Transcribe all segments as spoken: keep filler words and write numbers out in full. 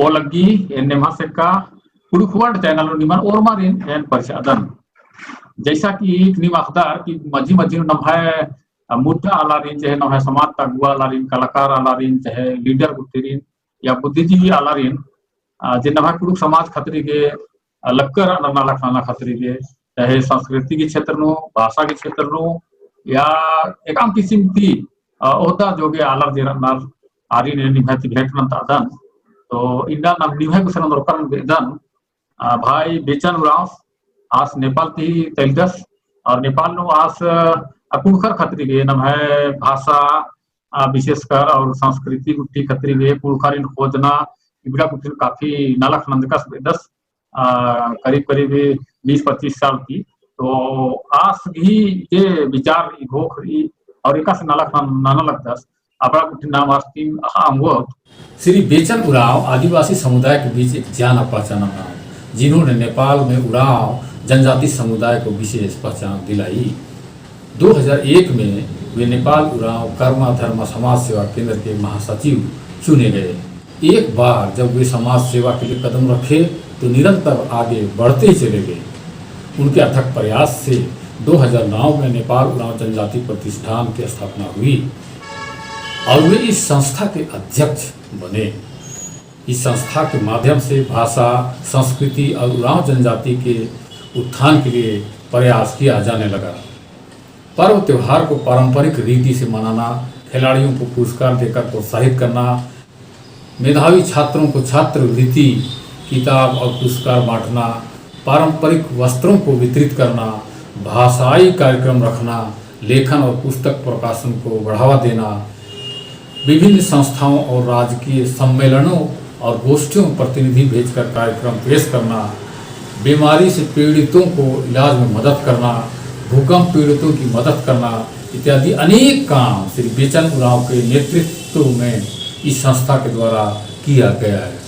ओ लग्गी, एन नेम्हा सेक्का कुँड़ुख़ World channel नू निमन ओर्मारिन एन परिछादन। जैसा कि नीम अख़दर कि मझी मझी नू नम्है मुद्दा आलारिन, चाहे नम्है समाज ता अगुवा आलारिन, कलाकार आलारिन, चाहे leader गुट्ठिरिन, या बुद्धिजीवी आलारिन, आ, जे नम्है कुँड़ुख़ समाज खतरी गे, आ, लक्कर नलख नना खतरी गे, चाहे संस्कृति के क्षेत्र नू, भाषा के क्षेत्र नू, या एकअम किसिम ती, आ, ओहदा जोगे आलर जे रअनर, आरिन निम्है ती भेंट नन्तअदन। तो इन्ना नाम निम्है गुसन नोरकन बेदन, आ, भाई बेचन उराँव, आस नेपाल ती तैलदस, और नेपाल नू आस, आ, कुँड़ुख़र खतरी गे नम्है भाषा, आ, विशेषकर और संस्कृति गुट्ठी खतरी गे कुँड़ुख़ारिन खोजना, इबड़ा गुट्ठिन काफी नलख नंदकस बेदस, आ, करीब करीब बीस पच्चीस साल ती। तो आस गही जे विचार इभोख रई और एकासे नलख नन-, नना लगदस, अबड़ा गुट्ठिन नाम आस ती अख़आ ओंगोत। श्री बेचन उराँव आदिवासी समुदाय के बीच एक जाना पहचाना नाम, जिन्होंने नेपाल में उराँव जनजाति समुदाय को विशेष पहचान दिलाई। दो हज़ार एक में वे नेपाल उराँव कर्मा धर्मा समाज सेवा केंद्र के महासचिव चुने गए। एक बार जब वे समाज सेवा के लिए कदम रखे, तो निरंतर आगे बढ़ते ही चले गए। उनके अथक प्रयास से दो हज़ार नौ में नेपाल उराँव जनजाति प्रतिष्ठान की स्थापना हुई और वे इस संस्था के अध्यक्ष बने। इस संस्था के माध्यम से भाषा, संस्कृति और उराँव जनजाति के उत्थान के लिए प्रयास किया जाने लगा। पर्व त्योहार को पारंपरिक रीति से मनाना, खिलाड़ियों को पुरस्कार देकर प्रोत्साहित करना, मेधावी छात्रों को छात्रवृत्ति, किताब और पुरस्कार बांटना, पारंपरिक वस्त्रों को वितरित करना, भाषाई कार्यक्रम रखना, लेखन और पुस्तक प्रकाशन को बढ़ावा देना, विभिन्न संस्थाओं और राजकीय सम्मेलनों और गोष्ठियों में प्रतिनिधि भेजकर कार्यक्रम पेश करना, बीमारी से पीड़ितों को इलाज में मदद करना, भूकंप पीड़ितों की मदद करना इत्यादि अनेक काम श्री बेचन उराँव के नेतृत्व में इस संस्था के द्वारा किया गया है।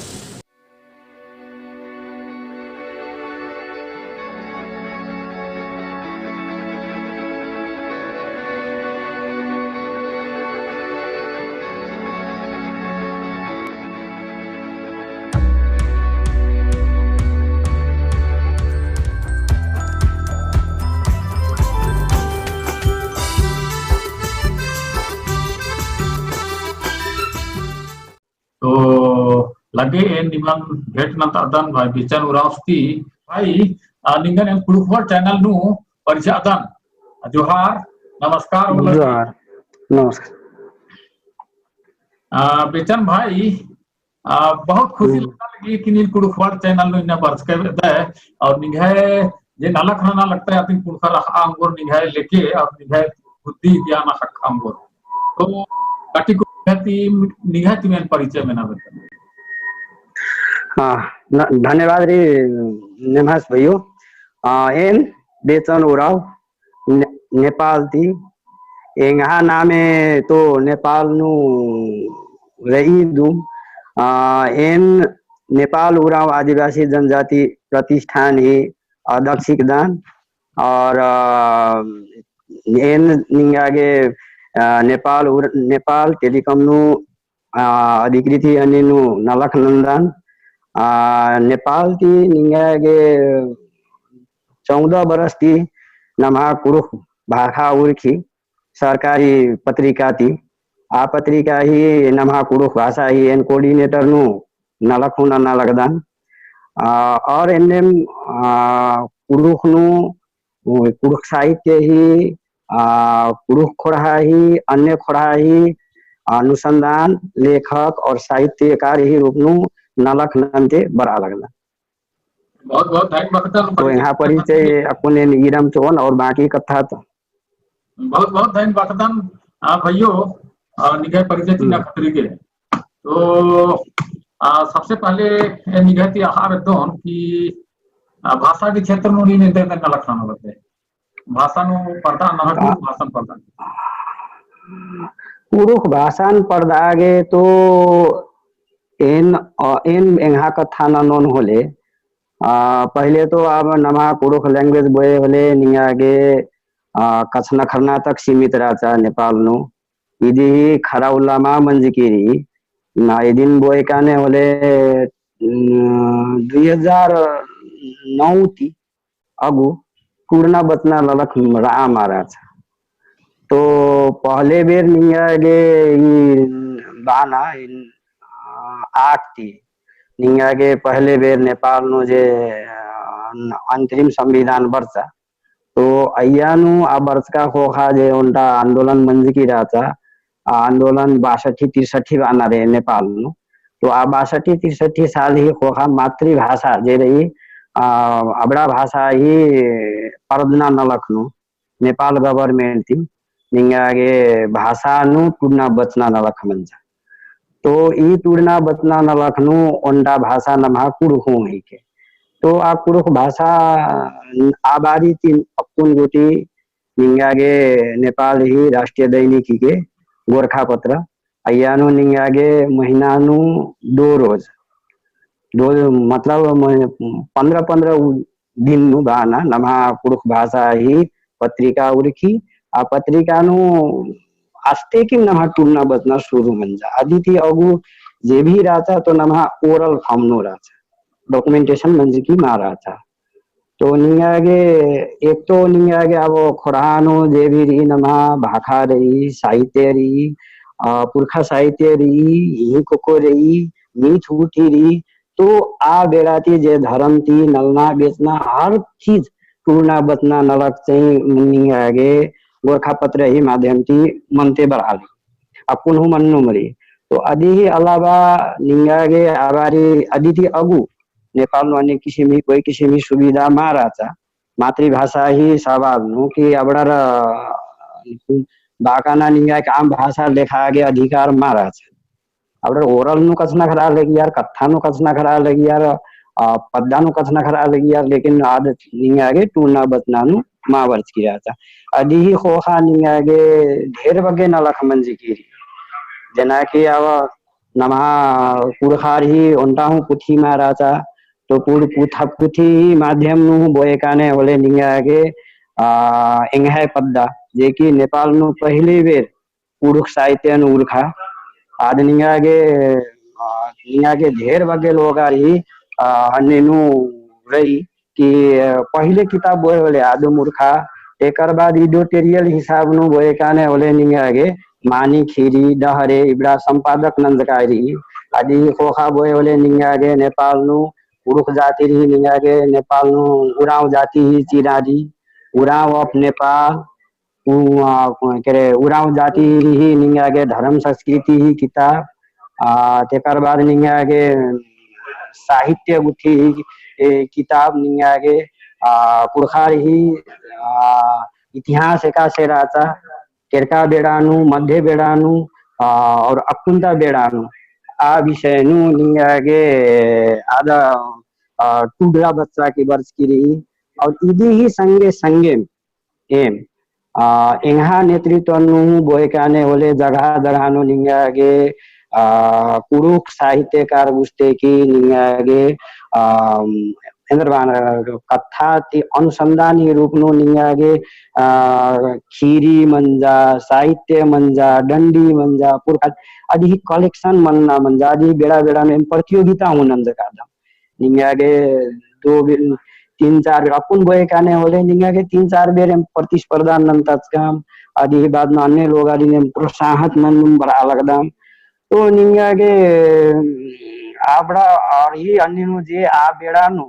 तो लगे एन निमन भेंट नन्तअदन भाई बेचन उराँवस ती। भाई, आ, निंगन एम कुँड़ुख़ World channel नू परिछादन। जोहार, नमस्कार, होला। जोहार, नमस्कार। आ, बेचन भाई, आ, बहुत खुशी हम्म। लगा लगी कि नीन कुँड़ुख़ World channel नू इन्ना बरचकय बेद्दय, और निंग्है जे नलख नना लगदय, अदिन कुँड़ुख़र अख़आ ओंगोर निंग्है लेके, और निंग्है बुद्धि ज्ञान अख़आ ओंगोर। तो काटी को निंग्है ती, निंग्है ती एन परिचय मेना बेद्दन। हाँ, न-, धन्यवाद री नेम्हस भइयो। आ, एन बेचन उराँव, ने-, नेपाल ती। एंग्है नामे तो नेपाल नू रई दिम। आ, एन नेपाल उराँव आदिवासी जनजाति प्रतिष्ठान ही अध्यक्ष हिकदन। और, आ, एन निंगा गे, आ, नेपाल उर-, नेपाल टेलीकॉम नू आ, अधिकृत ही अन्ने नू नलख नन्दन। आ, नेपाल ती निंगा गे चौदह बरस ती नम्है कुँड़ुख़ भाखा उरखी सरकारी पत्रिका ती। आ पत्रिका ही नम्है कुँड़ुख़ भाषा ही एन coordinator नू नलख हूँ नना लगदन। आ, और एन्नेम, आ, कुँड़ुख़ नू कुँड़ुख़ साहित्य ही, आ, कुँड़ुख़ ख़ोंड़हा ही, अन्य ख़ोंड़हा ही, अनुसंधान लेखक और साहित्यकार ही रूप नू नलख नन्ते बरआ लगदन। बहुत, बहुत धन्यवाद। तो एंग्है परिचय अक्कुन एन इरम चोन और बाकी कत्था तो। बहुत, बहुत धन्यवाद, आ, भइयो, आ, निंग्है परिचय चिअना हम्म। खतरी गे। तो, आ, सबसे पहले एन निंग्है ती अख़आ बेद्दोन कि, आ, भाषा के क्षेत्र नू नीन एन्देर एन्देर नलख नना लगदय। भाषा नू परदआ नम्है आ, कुँड़ुख़ भाषा नू परदआ। कुँड़ुख़ भाषा नू परदआ गे तो एन, अ, एन एंग्है कत्था ननोन होले, अ, पहिले तो अब नम्है कुँड़ुख़ language बोए होले निंगा गे, अ, कछनखरना तक सीमित रहचा नेपाल नू। इदी ही खरा उल्ला मा मंजकी रई। ना इदिन बोए काने होले न, दुई हजार नौ ती अगु टूड़ना बचना नलख रआ मल रहचा। तो पहले बेर निंगा गे ई बाना, ई, आ, आठ ती निंगा गे पहले बेर नेपाल नू जे, आ, अंतरिम संविधान बरचा, तो अइय्या नू आ बरचका ख़ोख़ा जे ओन्टा आंदोलन मंजकी रहचा, आ आंदोलन बासठी तिरसठी बानर नेपाल नू। तो आ बासठी तिरसठी साल ही ख़ोख़ा मातृभाषा जे रई, आ, अबड़ा भाषा ही परदना नलख नू नेपाल government ती निंगा गे भाषा नू टूड़ना बचना नलख मंजा। तो ई टूड़ना बचना नलख नू ओन्टा भाषा नम्हा कुँड़ुख़ हूँ हिके। तो आ कुँड़ुख़ भाषा आ बारी ती अक्कुन गूटी निंगा गे नेपाल ही राष्ट्रीय दैनिक हिके गोरखापत्र। अइय्या नू निंगा गे महीना नू दो रोज, दो, मतलब, म-, पन्द्रह पन्द्रह दिन नू बाना नम्हा कुँड़ुख़ भाषा ही पत्रिका उरखी। आ पत्रिका नू आस्ते की नम्हा टूड़ना बचना शुरू मंजा। अदी ती अगु जे भी रहचा तो नम्हा oral form नू रहचा, documentation मंजकी मल रहचा। तो निंगा गे एक तो निंगा गे अब ख़ोंड़हा नू जे भी रई नम्हा भाखा रई, साहित्य रई, आ, पुरखा साहित्य रई, हिही कोको रई, मीत गुट्ठी रई, तो आ बेड़ा ती जे धरम ती नलना बेचना हर चीज टूड़ना बचना नलख चाहिं निंगा गे गोरखापत्र ही माध्यम ती मनते बरआली। अक्कुन हूँ मन्नुम रई। तो अदी ही अलावा निंगा गे आ बारी अदी ती अगु नेपाल नू अन्य किसिम ही कोई किसिम ही सुविधा मल रहचा। मातृभाषा ही सवाल नू कि अबड़र बाकाना निंगा गे आम भाषा लेखा गे अधिकार मल रहचा। अबड़र oral नू कछनखरआ लगियर, कत्था नू कछनखरआ लगियर, आ, पद्दा नू कछनखरआ लगियर, लेकिन आद निंगा गे टूड़ना बचना नू मल बरचकी रहचा। अदी ही ख़ोख़ा निंगा गे ढेर बग्गे नलख मंजकी रई। जेना कि अब नम्हा कुँड़ुख़र ही ओन्टा हूँ पुथी मल रहचा, तो पुर-, पुथा-, पुथी ही माध्यम नू हूँ बोए काने होले निंगा गे, आ, एंग्है पद्दा, जे कि नेपाल नू पहली बेर कुँड़ुख़ साहित्य नू उरखा। आद निंगा गे, आ, निंगा गे ढेर बग्गे लोगर ही, आ, अन्ने नू रई कि, आ, पहिले किताब बोए होले आद उरखा, तेकर बाद editorial हिसाब नू बोए काने होले निंगा गे मानी खीरी, डहरे, इबड़ा संपादक नंजका रई। अदी ख़ोख़ा बोए होले निंगा गे नेपाल नू कुँड़ुख़ जाति रई, निंगा गे नेपाल नू उराँव जाति ही चिरा रई, उराँव of नेपाल, उ, आ, केरे उराँव जाति ही निंगा गे धर्म संस्कृति ही किताब, आ, तेकर बाद निंगा गे साहित्य गुट्ठी ही, ए, किताब निंगा गे, आ, कुँड़ुख़र ही, आ, इतिहास एकासे रहचा, केरका बेड़ा नू, मध्य बेड़ा नू, आ, और अक्कुन ता बेड़ा नू, आ विषय नू निंगा गे आद, आ, टूड़रा बच्चा की बरचकी रई, और इदी ही संगे संगे एम, आ, एंग्है नेतृत्व नू बोए काने होले जगह जगह नू निंगा गे, आ, कुँड़ुख़ साहित्यकार गुस्ते की निंगा गे, आ, एन्देर बानर कत्था ती अनुसंधान ही रूप नू निंगा गे, आ, खीरी मंजा, साहित्य मंजा, डंडी मंजा, पुरखा, अदी ही collection मन्ना मंजा, अदी ही बेड़ा बेड़ा नू एम प्रतियोगिता हूँ नंजकादम। निंगा गे दो बे-, तीन चार बेर अक्कुन बोए काने होले निंगा गे तीन चार बेर एम प्रतिस्पर्धा नंतचकम, अदी ही बाद नू अन्ने लोगारिन एम प्रोत्साहन नंदुम बरआ लगदम। तो निंगा गे अबड़ा और ही अन्ने नू जे आ बेड़ा नू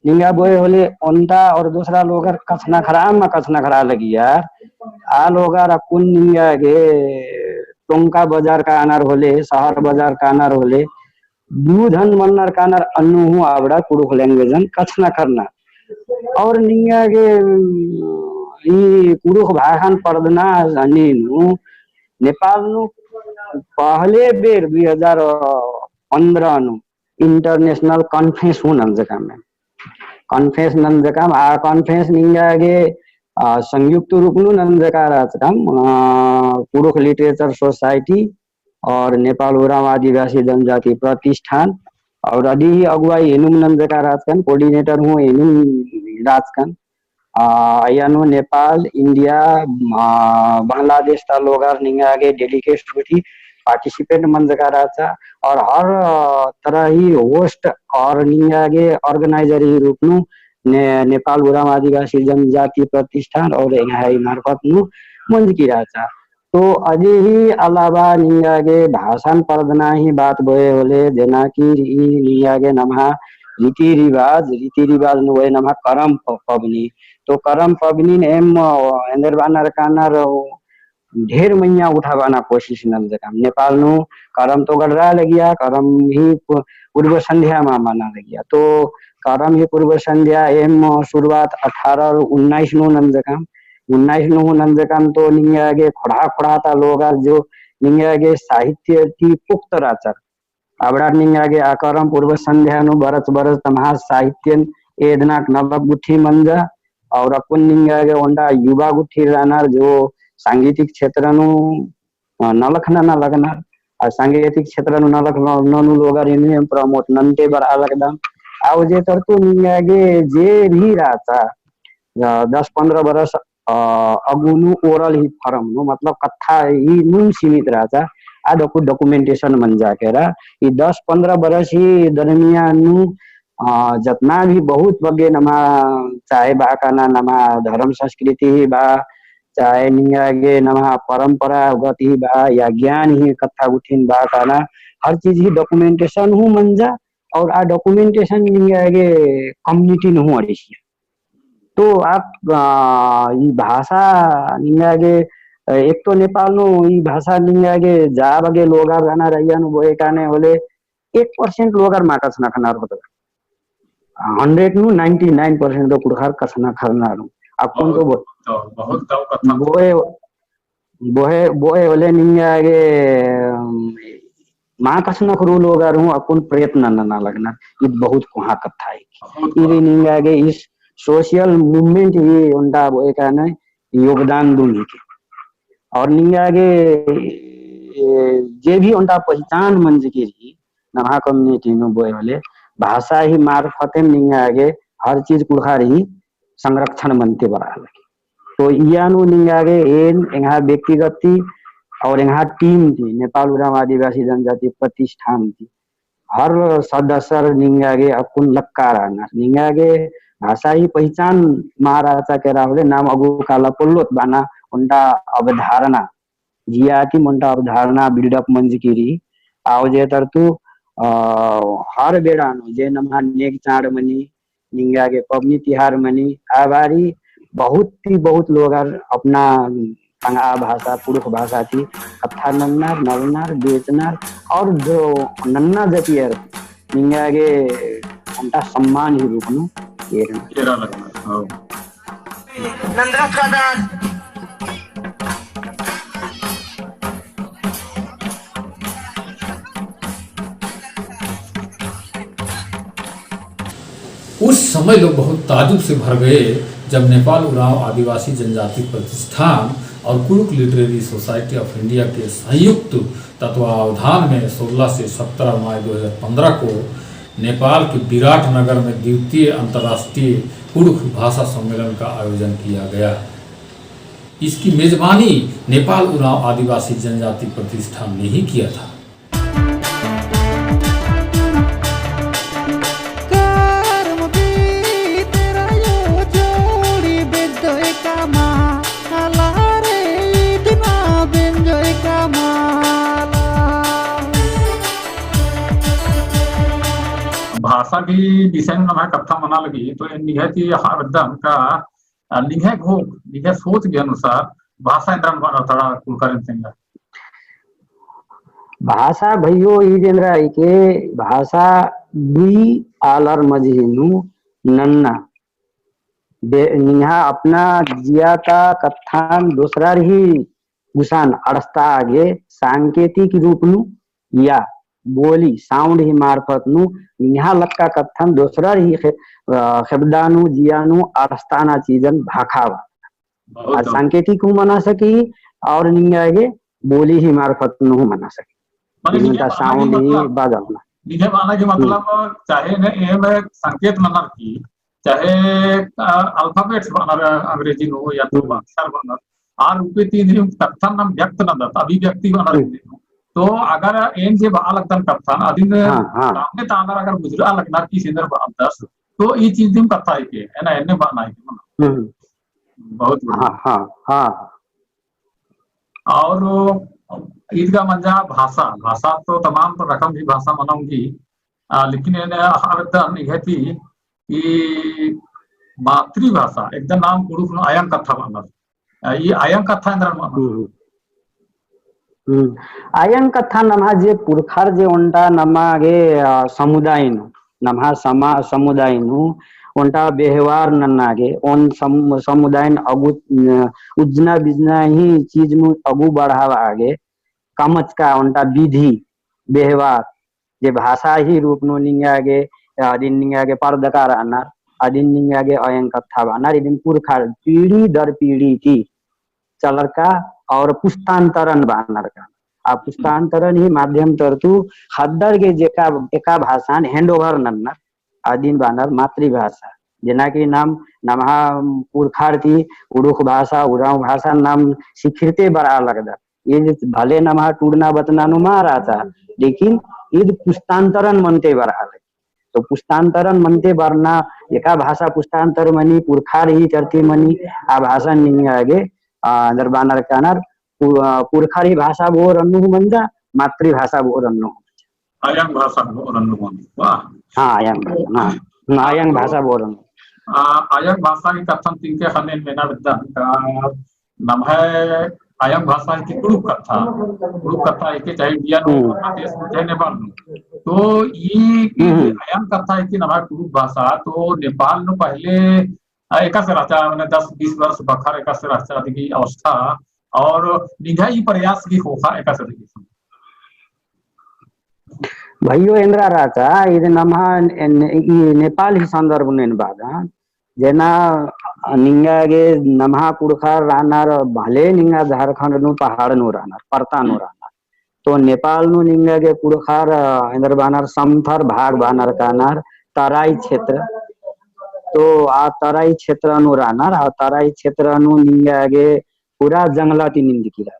निंगा बोए होले ओन्टा और दूसरा लोगर कछनखरआ मा कछनखरआ लगियर, आ लोगर अक्कुन निंगा गे टोंका बजार कानर होले, शहर बजार कानर होले, दू झन मन्नर कानर अन्नु हूँ अबड़ा कुँड़ुख़ language अन कछनखरनर। और निंगा गे, ई कुँड़ुख़ भाखन परदना अन्ने नू, नेपाल नू पहले बेर दुई हजार पन्द्रह नू international conference हूँ नंजकम। Conference नंजकम, आ conference निंगा गे, आ, संयुक्त रूप नू नंजका रहचकम, आ, कुँड़ुख़ Literature Society, और नेपाल उराँव आदिवासी जनजाति प्रतिष्ठान और अदी ही अगुवाई एनुम नंजका रहचकन, coordinator हूँ एनुम रहचकन। आ, अय्या नू नेपाल, इंडिया, आ, बांग्लादेश ता लोगर निंगा गे delegate गुट्ठी participate मंजका रहचा, और हर तरह ही host और निंगा गे organizer ही रूप नू ने-, नेपाल उराँव आदिवासी जनजाति प्रतिष्ठान और एंग्है मार्फत नू मंजकी रहचा। तो अदी ही अलावा निंगा गे भाषान परदना ही बात बोए होले, जेना कि ई निंगा गे नम्हा रीति रिवाज, रीति रिवाज नू बोए नम्हा करम प-, पबनी। तो करम पबनीन एम, अ, एन्देर बअनर कानर, अ, ढेर मइय्याँ उठाबअना कोशिश नंजकम। नेपाल नू करम तो गड़रा लगिया, करम ही पु-, पूर्व संध्या मा मना लगिया। तो करम ही पूर्व संध्या एम शुरुआत अठारह उन्नीस नू नंजकम। उन्नीस नू नंजकम तो निंगा गे खोड़हा खोड़हा ता लोगर जो निंगा गे साहित्य ती पुख्त रहचर। अबड़ा निंगा गे आ करम पूर्व संध्या नू बरच बरच तम्हा साहित्यन एदनाक नलख गुट्ठी मंजा, और अक्कुन निंगा गे ओन्टा युवा गुट्ठी रअनर जो सांगीतिक क्षेत्र नू, अ, नलख नना लगनर, आ सांगीतिक क्षेत्र नू नलख न-, ननू लोगर इन्हें promote नन्ते बरआ लगदम। आउ जे तरतु निंगा गे जे भी रहचा, अ, दस पन्द्रह बरस अ, अगुनु oral ही form नू, मतलब कत्था ही नू सीमित रहचा, आ docu-, documentation मंजा केरा। ई दस पन्द्रह बरस ही दरमियान नू, अ, जतना भी बहुत बग्गे नमा, चाहे बा काना नमा धर्म संस्कृति ही बा, चाहे निंगा गे नमा परंपरागत ही बा, या ज्ञान ही कत्था गुट्ठिन बा काना, हर चीज ही documentation हूँ मंजा, और आ documentation निंगा गे community नू हूँ अंड़िसिया। तो आप, आ, ई भाषा निंगा गे, एक तो नेपाल नू ई भाषा निंगा गे जा बग्गे लोगर रअनर अइय्या नू बोए काने होले एक percent लोगर मा कछनखरनर होतोर। Hundred नू ninety nine percent तो कुँड़ुख़र कछनखरनर। अक्कुन तो बहुत, बहुत, बहुत दव कत्था। बोए बोहे, बोहे होले निंगा गे, अम, मा कछनखरू लोगर हूँ अक्कुन प्रयत्न नना लगनर। ईद बहुत कोहाँ कत्था है। बहुत इदी कोहाँ। निंगा गे इस social movement ही ओन्टा बोए काने योगदान दुम ही के। और निंगा गे, ए, जे भी ओन्टा पहिचान मंजकी रई, नम्हा community नू बोए होले, भाषा ही मार्फत निंगा गे हर चीज कुँड़ुख़र ही संरक्षण मनते बरआ लगी। तो इय्या नू निंगा गे एन एंग्हा व्यक्तिगत ती और एंग्हा team ती, नेपाल उराँव आदिवासी जनजाति प्रतिष्ठान ती, हर सदस्यर निंगा गे अक्कुन लक्का रअनर। निंगा गे भाषा ही पहिचान मा रहचा केरा होले नाम अगु काला पोल्लोत बअना ओन्टा अवधारणा जिया ती ओन्टा अवधारणा build up मंजकी रई। आउ जे तरतु, अ, हर बेड़ा नू जे नम्हा नेग चाड़ मनी, निंगा गे पबनी तिहार मनी, आ बारी बहुत ती बहुत लोगर अपना तंगआ भाषा, कुँड़ुख़ भाषा ती कत्था नन्नर, नलनर, बेचनर और जो नन्ना जतियर निंगा गे ओन्टा सम्मान ही रूप नू एरना। एरा लगना, हाँ। नंदरा सदार। उस समय लोग बहुत ताजुब से भर गए, जब नेपाल उराँव आदिवासी जनजाति प्रतिष्ठान और कुँड़ुख़ Literary Society of India के संयुक्त तत्वावधान में सोलह से सत्रह मई दो हज़ार पन्द्रह को नेपाल के विराटनगर में द्वितीय अंतर्राष्ट्रीय कुँड़ुख़ भाषा सम्मेलन का आयोजन किया गया। इसकी मेजबानी नेपाल उराँव आदिवासी जनजाति प्रतिष्ठान ने ही किया था। भाषा की विषय में नम्है कत्था मना लगी, तो एन निंग्है ती हरदम का, आ, निंग्है घोख, निंग्है सोच के अनुसार भाषा एन्दरन बअनर थोड़ा कुँड़ुख़र एन तेंगा। भाषा भइयो ईद एन्दरा हिके, भाषा दुई आलर मझी नू नन्ना। बे-, निंग्है अपना जिया ता कत्थन दोसरर ही गुसन अंड़सता गे सांकेतिक रूप नू या बोली, sound ही मार्फत नू निंग्है लक्का कत्थन दोसरर ही खे-, अ, खेबदा नू, जिया नू अंड़सताना चीजन भखाबआ। बहुत आ दम। सांकेतिक हूँ मना सकी और निंगा गे बोली ही मार्फत नू हूँ मना सकी। माने निंग्है बअना की sound ही मतलब, बाजा होना। निंग्है बअना की हम्म। मतलब चाहे ने एम संकेत ननर की, चाहे, अ, alphabets बअनर अंग्रेजी नू या तो हम्म। अक्षर बअनर, आर रूपे ती निम कत्थन नाम व्यक्त नन्दत, अभिव्यक्ति बअनर हम्म। हिन्दी नू। तो अगर एन जे बआ लगदन कत्थन, अदिन हाँ, हाँ। ताने तानर अगर बुझुरआ लगनर कि इस एन्देर बअदस, तो ई चीज दिम कत्था हिके, है ना, एन्ने बअना हिके, है ना? हम्म। बहुत बढ़िया। हाँ, हाँ, हाँ। और ईद गा मंजा भाषा, भाषा तो तमाम रकम ही भाषा मना ओंगी, आ, लेकिन एन अवदन इहे ती, ई मातृभाषा, एकदम नाम कुँड़ुख़ नू अयंग कत्था बअनर। आ, ई अयंग कत्था एन्देर बअनर। हम्म। हम्म। अयंग कत्था नम्हा जे पुरखर जे ओन्टा नमा गे, आ, समुदाय नू, नम्हा समा-, समुदाय नू ओन्टा बेहवार नन्ना गे, ओन सम-, समुदाय नू अगु, न, उज्जना बिज्जना ही चीज नू अगु बढ़ाबआ गे, कमचका ओन्टा विधि, बेहवार, जे भाषा ही रूप नू निंगा गे, अदिन निंगा गे परदका रअनर, अदिन निंगा गे अयंग कत्था बअनर, इदिन पुरखर पीढ़ी दर पीढ़ी ती चलरका और पुस्तांतरण बअनर का। आ पुस्तांतरण ही माध्यम तरतू ख़द्दर गे जेका, एका भाषान handover नन्नर, अदिन बअनर मातृभाषा। जेना कि नाम नम्हा पुरखर ती उड़ुख़ भाषा, उराँव भाषा नाम सिखिरते बरआ लगदर। ईद भले नम्हा टूड़ना बतना नू मा रहचा, लेकिन ईद पुस्तांतरण मनते बरआ लगी। तो पुस्तांतरण मनते बरना, एका भाषा पुस्तांतर मनी, पुरखर ही तरती मनी, आ भाषा निंगा गे, आ, एन्देर बअनर कानर, पु-, आ, पुरखर ही भाषा बओर अन्नु हूँ मंजा, मातृभाषा बओर अन्नु हूँ मंजा। अयंग भाषा बओर अन्नु हूँ मंजा। वाह। हाँ, अयंग भाषा, हाँ। हाँ, अयंग तो, भाषा बओर अन्नु। आ, अयंग भाषा की कत्थन तिंके ख़ने मेना बेद्दन का नम्है अयंग भाषा हिके कुँड़ुख़ कत्था, कुँड़ुख़ कत्था हिके चाहे इंडिया नू, हम्म। बांग्लादेश नू, चाहे नेपाल नू। तो ई, ई हम्म। अयंग कत्था हिके नम्है कुँड़ुख़ भाषा, तो नेपाल नू पहले, आ, एकासे रहचा, मने दस बीस वर्ष बखर एकासे रहचा दिम अवस्था, और निंग्है ई प्रयास गही ख़ोख़ा एकासे रई। भइयो एन्दरा रहचा, ईद नम्हा एन-, ई नेपाल ही संदर्भ नू एन बअदन, जेना निंगा गे नम्हा कुँड़ुख़र रअनर, भले निंगा झारखंड नू पहाड़ नू रअनर, परता नू रअनर। तो नेपाल नू निंगा गे कुँड़ुख़र, अ, एन्देर बअनर समथर भाग बअनर कानर तराई क्षेत्र। तो आ तराई क्षेत्र नू रअनर, आ तराई क्षेत्र नू निंगा गे पूरा जंगला ती निंदकी रहचा।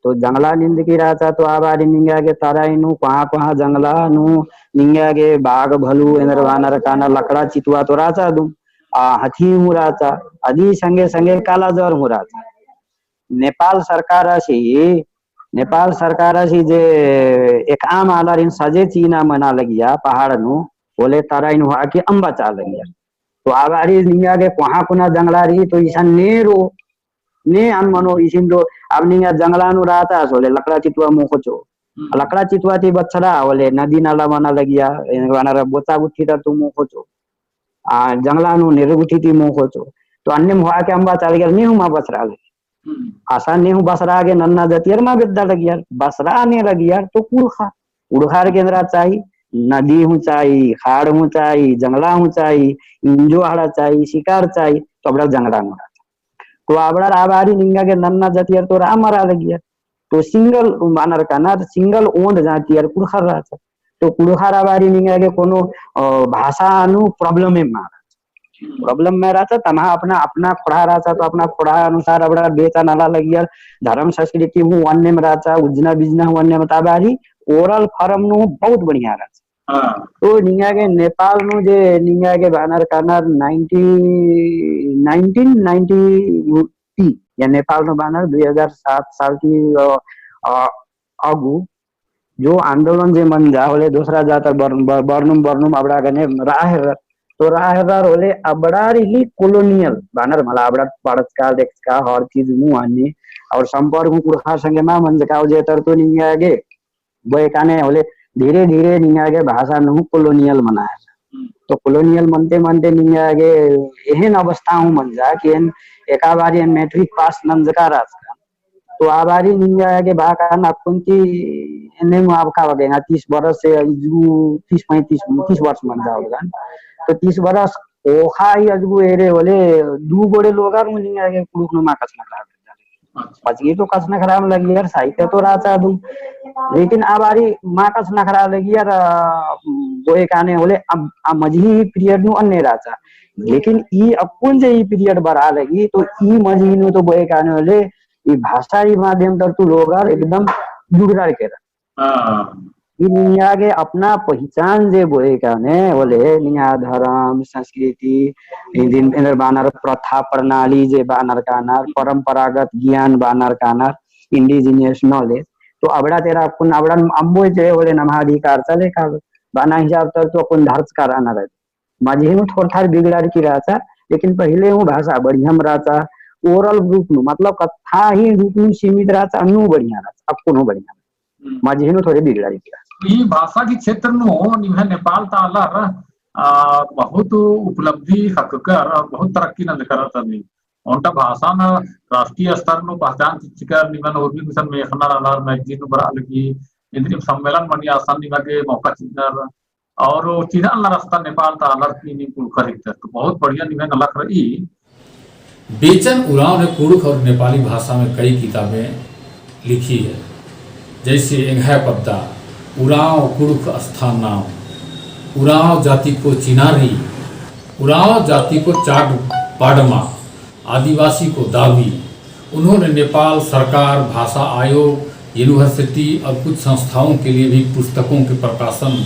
तो जंगला निंदकी रहचा, तो आ बारी निंगा गे तराई नू कोहाँ कोहाँ जंगला नू निंगा गे बाघ भलू एन्देर बअनर कानर लकड़ा चितवा तो रहचा अदिम, आ हथी हूँ रहचा, अदी संगे संगे काला जर हूँ रहचा। नेपाल सरकारसी, नेपाल सरकारसी जे एकअम आलारिन सजे चिअना मना लगिया पहाड़ नू, होले तराई नू होआ कि अम्बा चाला लगिया। तो आ बारी निंगा गे कोहाँ कोना जंगला रई तो इसन ने रओ, ने अन मनो इसिन तो अब निंगा जंगला नू रहचा होले लकड़ा चितवा मोख़ोचो। हम्म। लकड़ा चितवा ती बछरा होले नदी नाला मना लगिया, एन्देर बअनर बोचा गुट्ठी तरतू मोख़ोचो। आ जंगला नू नेरे गुट्ठी ती मोख़ोचो। तो अन्नेम होआ के अम्बा चाला लगिया, ने हूँ मा बछरा लगी। हम्म। असन ने हूँ बछरा गे नन्ना जतियर मा बेद्दा लगियर, बछरा ने लगियर तो कुँड़ुख़र, कुँड़ुख़र गे एन्दरा चाही, नदी हूँ चाही, ख़ाड़ हूँ चाही, जंगला हूँ चाही, इंजो अहड़ा चाही, शिकार चाही, तो अबड़ा जंगला नू रहचा। तो अबड़ा आ बारी निंगा गे नन्ना जतियर तो रआ मरा लगियर। तो single बअनर कानर, single ओन्द जातियर कुँड़ुख़र रहचा। तो कुँड़ुख़र आ बारी निंगा गे कोनो, अ, भाषा नू problem मा रहचा। Problem मा रहचा, तम्है अपना, अपना ख़ोंड़हा रहचा, तो अपना ख़ोंड़हा अनुसार अबड़ा बेचा नला लगियर, धर्म संस्कृति हूँ अन्नेम रहचा, उज्जना बिज्जना हूँ अन्नेम, तो आ बारी oral form नू बहुत बढ़िया रहचा। हाँ। तो निंगा गे नेपाल नू जे निंगा गे बअनर कानर ninety, nineteen ninety या नेपाल नू बअनर दुई हजार सात साल ती, अ, अ, अगु जो आंदोलन जे मंजा होले दोसरा जातर बर-, बर-, बरनुम, बरनुम अबड़ा गने रआ हेर्रर। तो रआ हेर्रर होले अबड़ार ही colonial बअनर मला अबड़ार पढ़चका, देखचका, हर चीज नू आनी। और संपर्क हूँ कुँड़ुख़र संगे मा मंजका जे तरतो निंगा गे। बओय काने होले धीरे धीरे निंगा गे भाषा नू colonial मना हेर्रा। हम्म। तो colonial मनते मनते निंगा गे एहेन अवस्था हूँ मंजा कि एन एका बारी एन matric pass नंजका रहचका। तो आ बारी निंगा गे बआ काना अक्कुन ती एन्ने मुआबका बगेंगा तीस बरस से इजगु तीस पैंतीस, तीस बरस मंजा होलगा। तो तीस बरस ओखा ही अजगु एरे होले दू गोड़े लोगर हूँ निंगा गे कुँड़ुख़ नू मा कछनखरआ लगियर। अच्छा। पचगी तो कछनखरआ लगियर, साहित्य तो रहचा अदिम। लेकिन आ बारी मा कछनखरआ लगियर, अ, बओय काने होले अब, आ मझी ही period नू अन्ने रहचा। लेकिन ई अक्कुन जे ई period बरआ लगी, तो ई मझी नू तो बओय काने होले ई भाषा ही माध्यम तरतू लोगर एकदम जुड़रर केरा। हाँ। ई निंगा गे अपना पहिचान जे बोए काने होले निंगा धरम, संस्कृति, इदिन एन्देर बअनर प्रथा प्रणाली जे बअनर कानर, परंपरागत ज्ञान बअनर कानर, indigenous knowledge। तो अबड़ा तेरा अक्कुन अबड़न अम्बो जे होले नम्हा अधिकार चले का बअना हिसाब तर तो अक्कुन धरचका रअनर। मझी नू थोर थार बिगड़ारकी रहचा, लेकिन पहिले हूँ भाषा बढ़िया रहचा, oral रूप नू, मतलब कत्था ही रूप नू सीमित रहचा, अन्नू बढ़िया रहचा, अक्कुन हूँ बढ़िया। हम्म। मझी नू थोरे बिगड़ारकी रहचा। ई भाषा की क्षेत्र नू निम्है नेपाल ता आलर, आ, बहुत उपलब्धि ख़क्खकर और बहुत तरक्की नंजकर तनी। ओन्टा भाषान राष्ट्रीय स्तर नू पहचान चिच्चकर निमन उर्मी मिशन मेख़नर आलर magazine नू बरआ लगी, इन्द्रिम सम्मेलन मनी असन निमा गे मौका चिअनर, और चिन्हअनर रस्ता नेपाल ता आलर की नीम कुँड़ुख़र हिकदर। तो बहुत बढ़िया निम्है नलख रई। बेचन उराँव ने कुँड़ुख़ और नेपाली भाषा में कई किताबें लिखी है, जैसे एंग्है पद्दा, उराँव कुँड़ुख़ स्थान नाम, उराँव जाति को चिनारी, उराँव जाति को चाड पाडमा, आदिवासी को दावी। उन्होंने नेपाल सरकार, भाषा आयोग, university और कुछ संस्थाओं के लिए भी पुस्तकों के प्रकाशन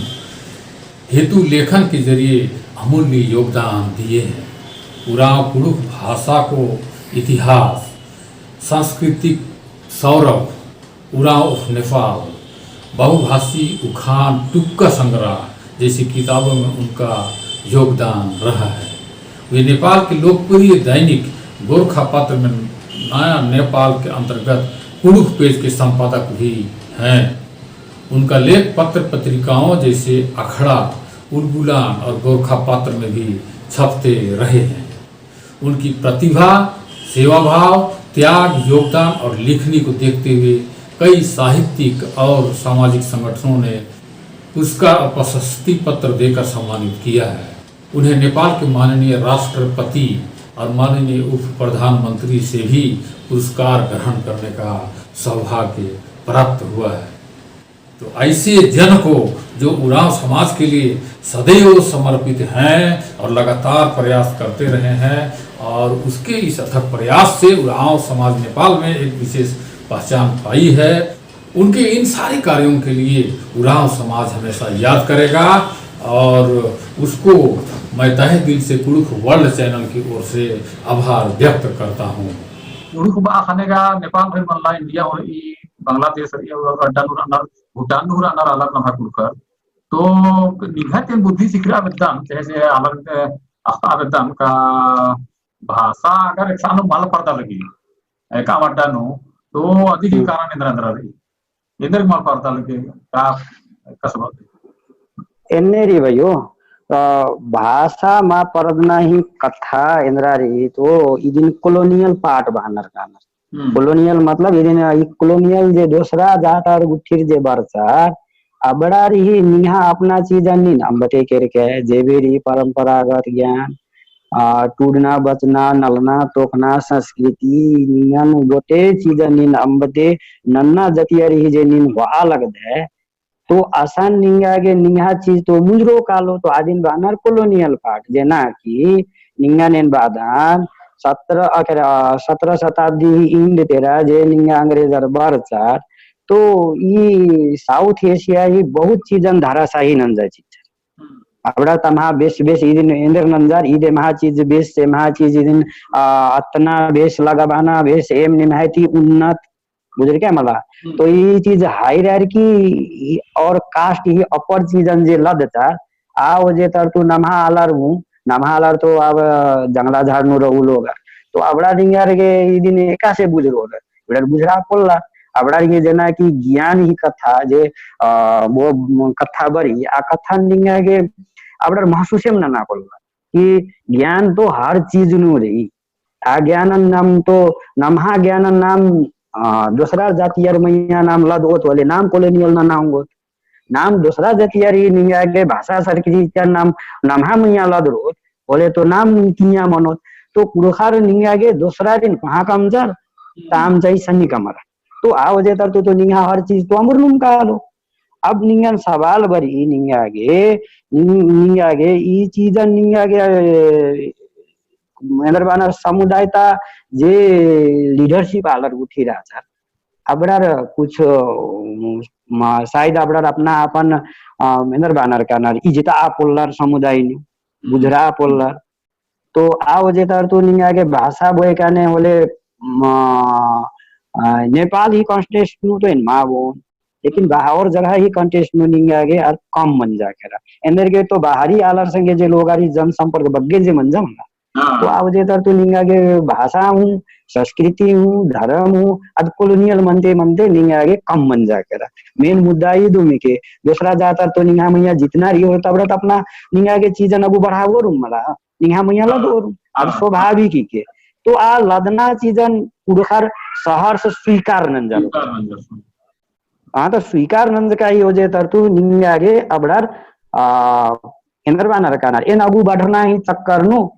हेतु लेखन के जरिए अमूल्य योगदान दिए हैं। उराँव कुँड़ुख़ भाषा को इतिहास, सांस्कृतिक सौरभ, उराँव of Nepal, बहुभाषी उखान टुक्का संग्रह जैसी किताबों में उनका योगदान रहा है। वे नेपाल के लोकप्रिय दैनिक गोरखापत्र में नया नेपाल के अंतर्गत कुँड़ुख़ page के संपादक भी हैं। उनका लेख पत्र पत्रिकाओं जैसे अखड़ा, उलगुलान और गोरखापत्र में भी छपते रहे हैं। उनकी प्रतिभा, सेवाभाव, त्याग, योगदान और लेखनी को देखते हुए कई साहित्यिक और सामाजिक संगठनों ने पुरस्कार और प्रशस्ति पत्र देकर सम्मानित किया है। उन्हें नेपाल के माननीय राष्ट्रपति और माननीय उप प्रधानमंत्री से भी पुरस्कार ग्रहण करने का सौभाग्य प्राप्त हुआ है। तो ऐसे जन को जो उराँव समाज के लिए सदैव समर्पित हैं और लगातार प्रयास करते रहे हैं और उसके इस अथक प्रयास से उराँव समाज नेपाल में एक विशेष पहचान पाई है। उनके इन सारे कार्यों के लिए उराँव समाज हमेशा याद करेगा और उसको मैं तहे दिल से कुँड़ुख़ World Channel की ओर से आभार व्यक्त करता हूँ। कुँड़ुख़ बआ ख़ने गा नेपाल भर मल्ला, इंडिया हूँ रई, बांग्लादेश रई, और अड्डा नू रअनर, भूटान नू रअनर आलर नम्है कुँड़ुख़र। तो निंग्है तेन बुद्धि सिखरआ बेद्दन, चाहे से आलर अख़तआ बेद्दन का भाषा अगर एकसानु मल परदा लगी, एका अड्डा नू, तो अदी ही हम्म। कारण एन्दरा एन्दरा रई। एन्देर मल परदा लगी, का, का सबब? एन्ने रई भइयो, अ, भाषा मल परदना ही कत्था एन्दरा रई, तो इदिन colonial part बअनर कानर। हम्म। Colonial मतलब इदिन ई colonial जे दोसरा जात आर गुट्ठिर जे बरचर, अबड़ार ही निंग्है अपना चीजन नीन अम्बते केरके, जे भी रई परंपरागत ज्ञान, आ, टूड़ना, बचना, नलना, तोखना, संस्कृति, निंगन गोटे चीजन नीन अम्बते नन्ना जतियर ही जे नीन होआ लगदय, तो असन निंगा गे निंग्है चीज तो मुंजरो कालो, तो अदिन बअनर colonial part, जेना कि निंगन एन बअदन सत्रह, अखर, अ, सत्रह शताब्दी ही end तेरा जे निंगा अंग्रेजर बरचर, तो ई South Asia ही बहुत चीजन धराशाही नंजा चिच्चर। अबड़ा तम्हा बेस, बेस इदिन एन्देर नंजर, इदे एम्हा चीज बेस, एम्हा चीज इदिन, आ, अतना बेस लगा बअना बेस, एम निम्है ती उन्नत, बुझरका मला। हम्म। तो ई चीज hierarchy और caste ही upper चीजन जे लदचर, आ वजह तर तो नम्हा आलर हूँ, नम्हा आलर तो अब जंगला झाड़ नू रऊ लोग। तो अबड़ा निंगर गे इदिन एकासे बुझरोर, अबड़ा बुझरा पोल्ला, अबड़ा गे जेना कि ज्ञान ही कत्था जे, अ, वो कत्था बरी, आ कत्था निंगा गे अबड़ा महसूसेम नना पोल्ला कि ज्ञान तो हर चीज नू रई। आ ज्ञानन नाम तो, नम्हा ज्ञानन नाम, अ, दोसरा जातियर मइय्याँ नाम लदओत होले नाम colonial नना ओंगोत। नाम दोसरा जातियर ही निंगा गे भाषा संस्कृति नाम नम्हा मइय्याँ लदरोत होले तो नाम तिंया मनोत। तो कुँड़ुख़र निंगा गे दोसरारिन कोहाँ कमचर, ताम चाही सन्नी कमर। तो आ वजह तर तो, तो निंगा हर चीज तो अम्बुर नुम कालो। अब निंगन सवाल बरी निंगा गे, नि-, निंगा गे, ई चीजन निंगा गे, अ, एन्देर बअनर समुदाय ता जे leadership आलर गुट्ठी रहचर, अबड़ार कुछ, अ, म-, शायद अबड़ार अपना अपन, अ, एन्देर बअनर कानर, इजता पोल्लर समुदाय नू, हम्म। बुझरा पोल्लर। तो आ वजह तरतु निंगा गे भाषा बोए काने होले, म-, अ, नेपाल ही context नू तो एन मा बओन। लेकिन बा-, और जगह ही context नू निंगा गे आर कम मंजा केरा। एन्देर गे तो बाहरी आलर संगे जे लोगारी जनसंपर्क बग्गे जे मंजा मला। हाँ। तो आ वजह तरतु निंगा गे भाषा हूँ, संस्कृति हूँ, धर्म हूँ, अद colonial मनते मनते निंगा गे कम मंजा केरा। Main मुद्दा ई दुमी के, दूसरा जातर तो निंगा मइय्याँ जितना रई होले तबड़ा तो अपना निंगा गे चीजन अगु बढ़ाबओर मला, निंगा मइय्याँ हाँ। लदओर, अद हाँ। स्वाभाविक ही के। तो आ लदना चीजन कुँड़ुख़र सहर्ष स्वीकार नंजर। स्वीकार नंजर। हाँ, तो स्वीकार नंजका ही वजह तरतु निंगा गे अबड़ार, आ, एन्देर बअनर कानर, एन अगु बढ़ना ही चक्कर नू,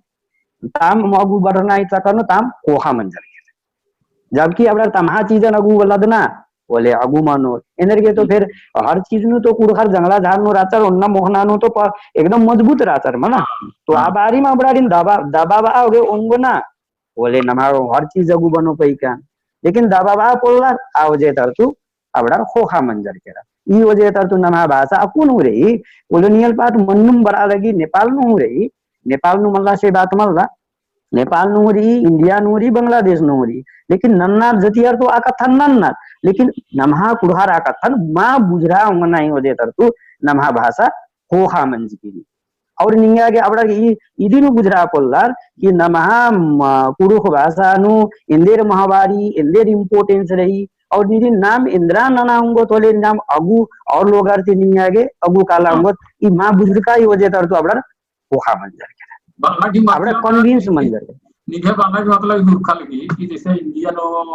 ताम अगु बढ़ना ही चक्कर नू, ताम ख़ोख़ा मंजर केरा। जबकि अबड़ार तम्हा चीजन अगु लदना, होले अगु मनो। एन्देर गे तो हम्म। फिर हर चीज नू तो कुँड़ुख़र जंगला झार नू रहचर, ओन्ना मोख़ना नू तो प-, एकदम मजबूत रहचर, मला। तो आ हाँ। बारी मा अबड़ारिन दबा, दबाबआ गे ओंगोना, होले नम्हा हर चीज अगु बनो पइका। लेकिन दबाबआ पोल्लर, आ वजह तरतु अबड़ार ख़ोख़ा मंजर केरा। ई वजह तरतु नम्हा भाषा अक्कुन हूँ रई, colonial part मन्नुम बरआ लगी, नेपाल नू हूँ रई, नेपाल नू मल्ला से बात मल्ला, नेपाल नू हूँ रई, इंडिया नू हूँ रई, बांग्लादेश नू हूँ रई, लेकिन नन्नर जतियर तो आ कत्थन नन्नर, लेकिन नम्हा कुँड़ुख़र आ कत्थन मा बुझरा ओंगना ही वजह तरतु नम्हा भाषा ख़ोख़ा मंजकी रई। और निंगा गे अबड़ा गे ई, इदिन बुझरा पोल्लर कि नम्हा, म, कुँड़ुख़ भाषा नू एन्देर महवारी, एन्देर importance रई, और निदिन नाम एन्दरा नना ओंगोत होले नाम अगु और लोगर ती निंगा गे अगु काला हाँ। ओंगोत, ई मा बुझरका ही वजह तरतु अबड़ार ख़ोख़ा मंजर केरा। बअना की अबड़ा मतलब convince कि मंजर केरा। निंग्है बअना की मतलब ई उरखा लगी कि जैसे इंडिया नू,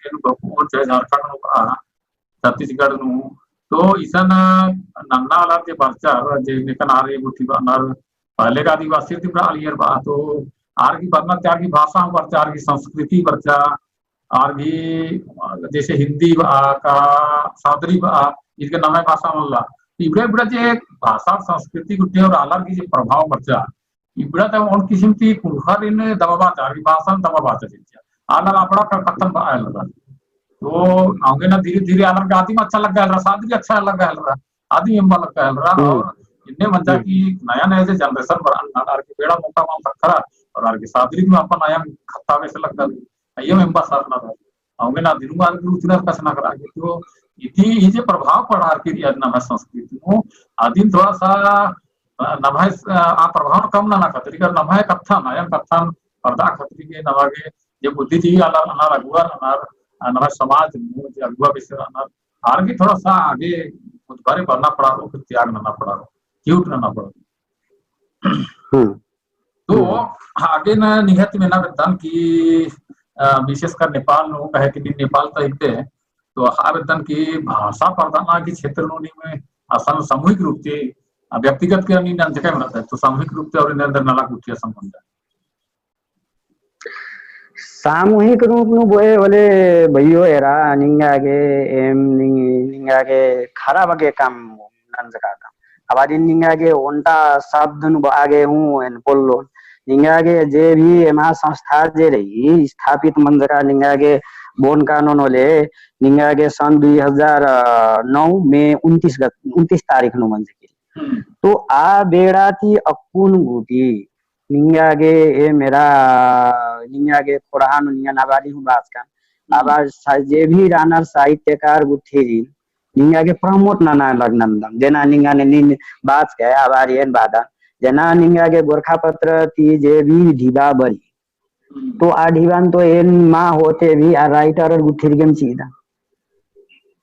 एन बकुन चाहे झारखंड नू बआ, छत्तीसगढ़ नू, तो इसन नन्ना आलर जे बरचर, जे नेकन आर गुट्ठी बअनर, पहले का आदिवासी दिम रआलियर बआ, तो आर गही बरना ती आर गही भाषा बरचा, आर गही संस्कृति बरचा, आर गही जैसे हिंदी बआ का सादरी बआ, इनके नम्है भाषा मल्ला। इबड़ा इबड़ा जे भाषा संस्कृति गुट्ठी और आलर गही जे प्रभाव बरचा, इबड़ा ता ओन किसिम ती कुँड़ुख़ारिन दबाबआ चार, ई भाषान दबाबआ चार चिच्चा। आलर अपड़ा क-, कत्थन बआ हेलरा। तो औंगे ना धीरे-धीरे आलर गा आदिम अच्छा लग्गा हेलरा, सादरी अच्छा लग्गा हेलरा, आदिम एम्बा लग्गा हेलरा। हम्म। और इन्ने मंजा हम्म। कि नया-नया जे generation बरआ नन्नर आर गे बेड़ा मौका मल ख़क्खरा और आर गे सादरी में अपन आयंग ख़त्ता बेसे लग्गा। अइय्यम एम्बा सरना रई। औंगे ना दिनुम आर गुरु चुनर कछनखरआ गे तो इदी ई जे प्रभाव पड़ार की रई अद नम्है संस्कृति नू, अदिन थोड़ा सा, अ, नम्है, अ, आ प्रभाव कम नना खतरी कर नम्है कत्थन, आयंग कत्थन परदा खतरी गे नमा गे जे बुद्धिजीवी आलर अनर अगुवर अनर, अ, नम्है समाज नू जे अगुवा बेसे अनर आर गे थोड़ा सा आगे बुझबारे बरना पड़ारो, फिर त्याग नना पड़ारो, cute नना पड़ारो। हम्म। तो हम्म। आगे न निंग्है ती मेना बेद्दन कि, अ, विशेषकर नेपाल नू, कहे कि नीन नेपाल ता हिकदय, तो आ बेद्दन कि भाषा परदना की क्षेत्र नू नीम असन सामूहिक रूप ती, अ, व्यक्तिगत के नीन नंजकय मेनदय, तो सामूहिक रूप ती और एन्देर नलख गुट्ठी असन मंजा। सामूहिक रूप नू बोए होले भइयो एरा निंगा गे एम नि-, निंगा गे खराब गे काम नंजकादम। अबादिन निंगा गे ओन्टा शब्द नू बआ गे हूँ एन पोल्लोन। निंगा गे जे भी एम्हा संस्था जे रई स्थापित मंजका निंगा गे बोन कानोन होले निंगा गे सन दुई हजार नौ में उनतीस गत-, उनतीस तारीख नू मंजकी। हम्म। तो आ बेड़ा ती अक्कुन गूटी निंगा गे एम एरा, निंगा गे खोड़हा नू निंगा नबारी हूँ बाचकन। हम्म। अबा सा-, जे भी रअनर साहित्यकार गुट्ठी रई, निंगा गे promote नना लगनदम। जेना निंगा ने नीन बाचकय, अबारी एन बअदन। जेना निंगा गे गोरखापत्र ती जे भी ढिबा बरई, हम्म। तो आ ढिबान तो एन मा होते भी आ writer गुट्ठिर गेम चिअदन।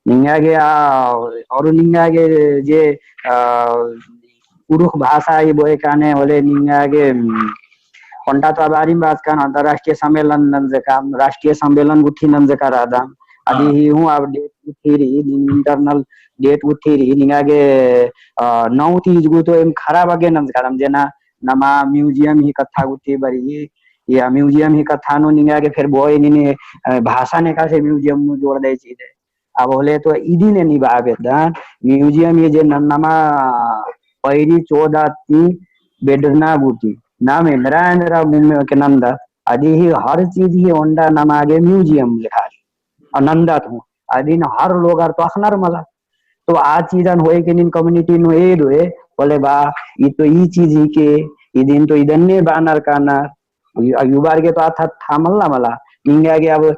निंगा गे आ, और निंगा गे जे, आ, कुँड़ुख़ भाषा ई बोए काने होले निंगा गे, उम, ओन्टा तो अबारिम बाचकन अंतर्राष्ट्रीय सम्मेलन नंजका, राष्ट्रीय सम्मेलन गुट्ठी नंजका रअदम। अदी हाँ। ही हूँ अब date गुट्ठी रई, internal date गुट्ठी रई, निंगा गे, आ, नौ तीज गू तो एम खराब गे नंजकादम जेना नमा museum ही कत्था गुट्ठी बरई, या museum ही कत्था नू निंगा गे फेर बोए नीन, अ, भाषान एकासे museum नू जोड़दय चिअदय। अब होले तो इदिन एन बआ बेद्दन, museum ही जे न-, नमा पैरी चोदा ती बेडरना गूटी, नाम एन्दरा एन्दरा गुम्मे के नंदत, अदी ही हर चीज ही ओन्टा नमा गे museum लेखा रई। अ नंदत हूँ। अदिन हर लोगर तो अख़नर मला। तो आ चीजन होय के नीन community नू एदोय, होले बा, ई तो ई चीज ही के, इदिन तो इदन्ने बानर कानर, यु-, युबार गे तो आथा था मल्ला मला, निंगा गे अब, अ,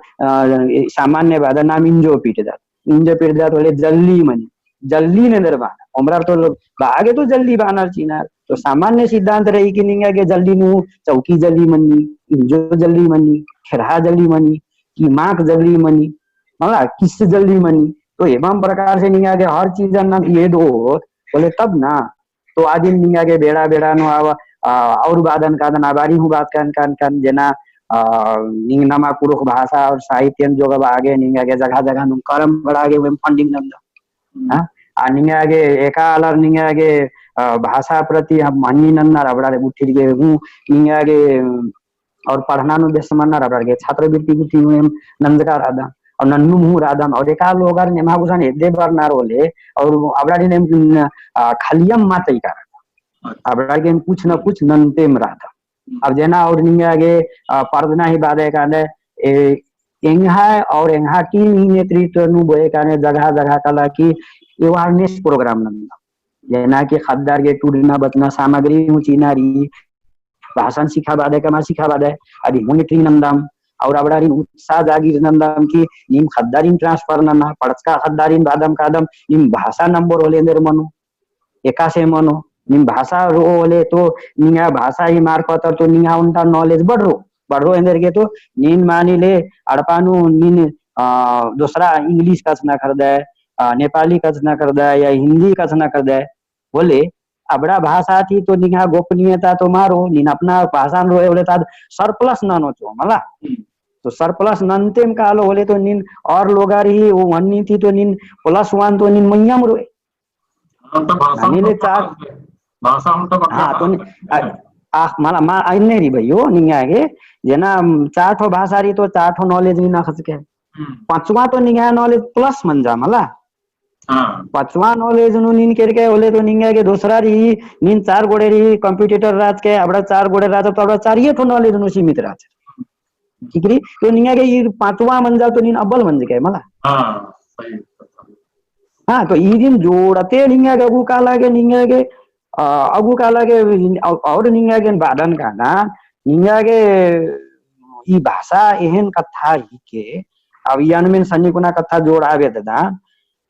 सामान्य बादर नाम इंजो पीटदत, इंजो पीटदत होले जल्ली मनी, जल्ली ने दर बाना, ओमरार तो लो-, बा गे तो जल्ली बानर चिनर, तो सामान्य सिद्धांत रई कि निंगा गे जल्ली नू चौकी जल्ली मनी, इंजो जल्ली मनी, खेरहा जल्ली मनी, कि माक जल्ली मनी, मला किस जल्ली मनी। तो एवं प्रकार से निंगा गे हर चीजन नाम एदोत, होले तब ना। तो आदिन निंगा गे बेड़ा बेड़ा नू आवा, आ, और बादन कादन आ बारी हूँ बात कन कन कन जेना, आ, निंग नमा कुँड़ुख़ भाषा और साहित्यन जोगबआ गे निंगा गे जगह जगह नू करम बड़ा गे उहेम funding नंदम। हाँ? आ निंगा गे एका आलर निंगा गे, आ, भाषा प्रति हम मानी नन्नर अबड़ा रे गुट्ठिर गे हूँ निंगा गे और पढ़ना नू बेस मन्नर अबड़ार गे छात्रवृत्ति गुट्ठी हूँ एम नंजका रअदम, और नन्नुम हूँ रअदम, और एका लोगर नेम्हा गुसन एदे बरनर होले, और अबड़ारिन एम, आ, खलियम मा तई का रअदम। अबड़ार गे एम कुछ न कुछ नन्तेम रअदम। अब जेना और निंगा गे, आ, परदना ही बादे काने, ए, एंग्हा और एंग्हा team ही नेतृत्व नू बोए काने जगह जगह कला की awareness program नन्ना। जेना कि ख़द्दार गे टूड़ना बचना सामग्री हूँ चिअना रई, भाषान सिखाबआ दय, कमा सिखाबआ दय, अदि monitoring नंदम, और अबड़ारिन उत्साह जागीर नंदम कि नीम ख़द्दारिन transfer नना, पढ़चका ख़द्दारिन बादम कादम, नीम भाषा नंबर होले एन्देर मनो, एकासे मनो, नीम भाषा रओ होले तो निंगा भाषा ही मार्फत तो निंगा ओन्टा knowledge बढ़रो, बढ़रो एन्देर गे तो नीन मानी ले अड़पा नू नीन, अ, दोसरा English कछनखरदय, अ, नेपाली कछनखरदय या हिंदी कछनखरदय, होले अबड़ा भाषा ती तो निंगा गोपनीयता तो मारो, नीन अपना भाषान रओय होले ता surplus ननो चो, मला? हम्म। तो surplus नन्तेम कालो होले तो नीन और लोगर ही वो वन्नी ती तो नीन plus one तो नीन मइय्याँम रओय। हाँ, तो भाषा माने ले चार भाषा हम तो हाँ, तो नी, आ, आ, मला, मा, आ, इन्ने रई भइयो, निंगा गे, जेना, उम, चार ठो भाषा रई तो चार ठो knowledge नीन अख़चके। हम्म। पाँचवा तो निंगा knowledge plus मंजा, मला? हाँ। पाँचवा knowledge नू नीन केरके होले तो निंगा गे दोसरा रई, नीन चार गोड़े रई, competitor रहचके, अबड़ा चार गोड़े रहचके, तो अबड़ा चारिये ठो knowledge नू सीमित रहचके। ठीक रई? तो निंगा गे ई पाँचवा मंजा तो नीन अब्बल मंजके, मला? हाँ, सही। हाँ, तो ई दिन जोड़ते निंगा गे अगु काला गे, निंगा गे, अ, अगु काला गे, अ, और निंगा गे बादन काना, निंगा गे ई भाषा एहन कत्था ही के, अब यान में सन्नी कुना कत्था जोड़ाबे ददा,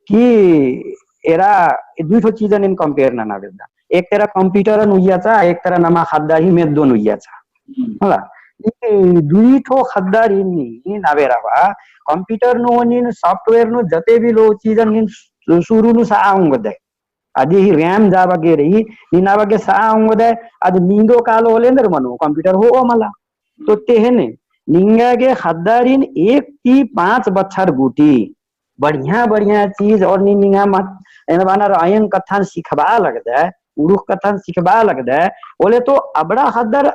कि एरा दुई ठो चीजन एन compare नना बेद्दा। एक तरा computer नू उइयाचा, एक तरा नमा ख़द्दार ही मेद्दो नू उइयाचा। हम्म। होला? ई दुई ठो ख़द्दारिन नीन अबेरा बा, computer नू नीन software नू जते भी लो चीजन नीन सु-, सुरु नू सआ ओंगदय। अदि ही RAM जाबग्गे रई, नीन अबग्गे सआ ओंगदय, अद नींदो कालो होले एन्देर मनो, computer होओ मला। तो तेहने, निंगा गे ख़द्दारिन एक ती पाँच बछर गूटी, बढ़िया बढ़िया चीज और नी निंगा मत एन बानर अयंग कत्थन सिखबआ लगदय, उड़ुख कत्थन सिखबआ लगदय, होले तो अबड़ा ख़द्दर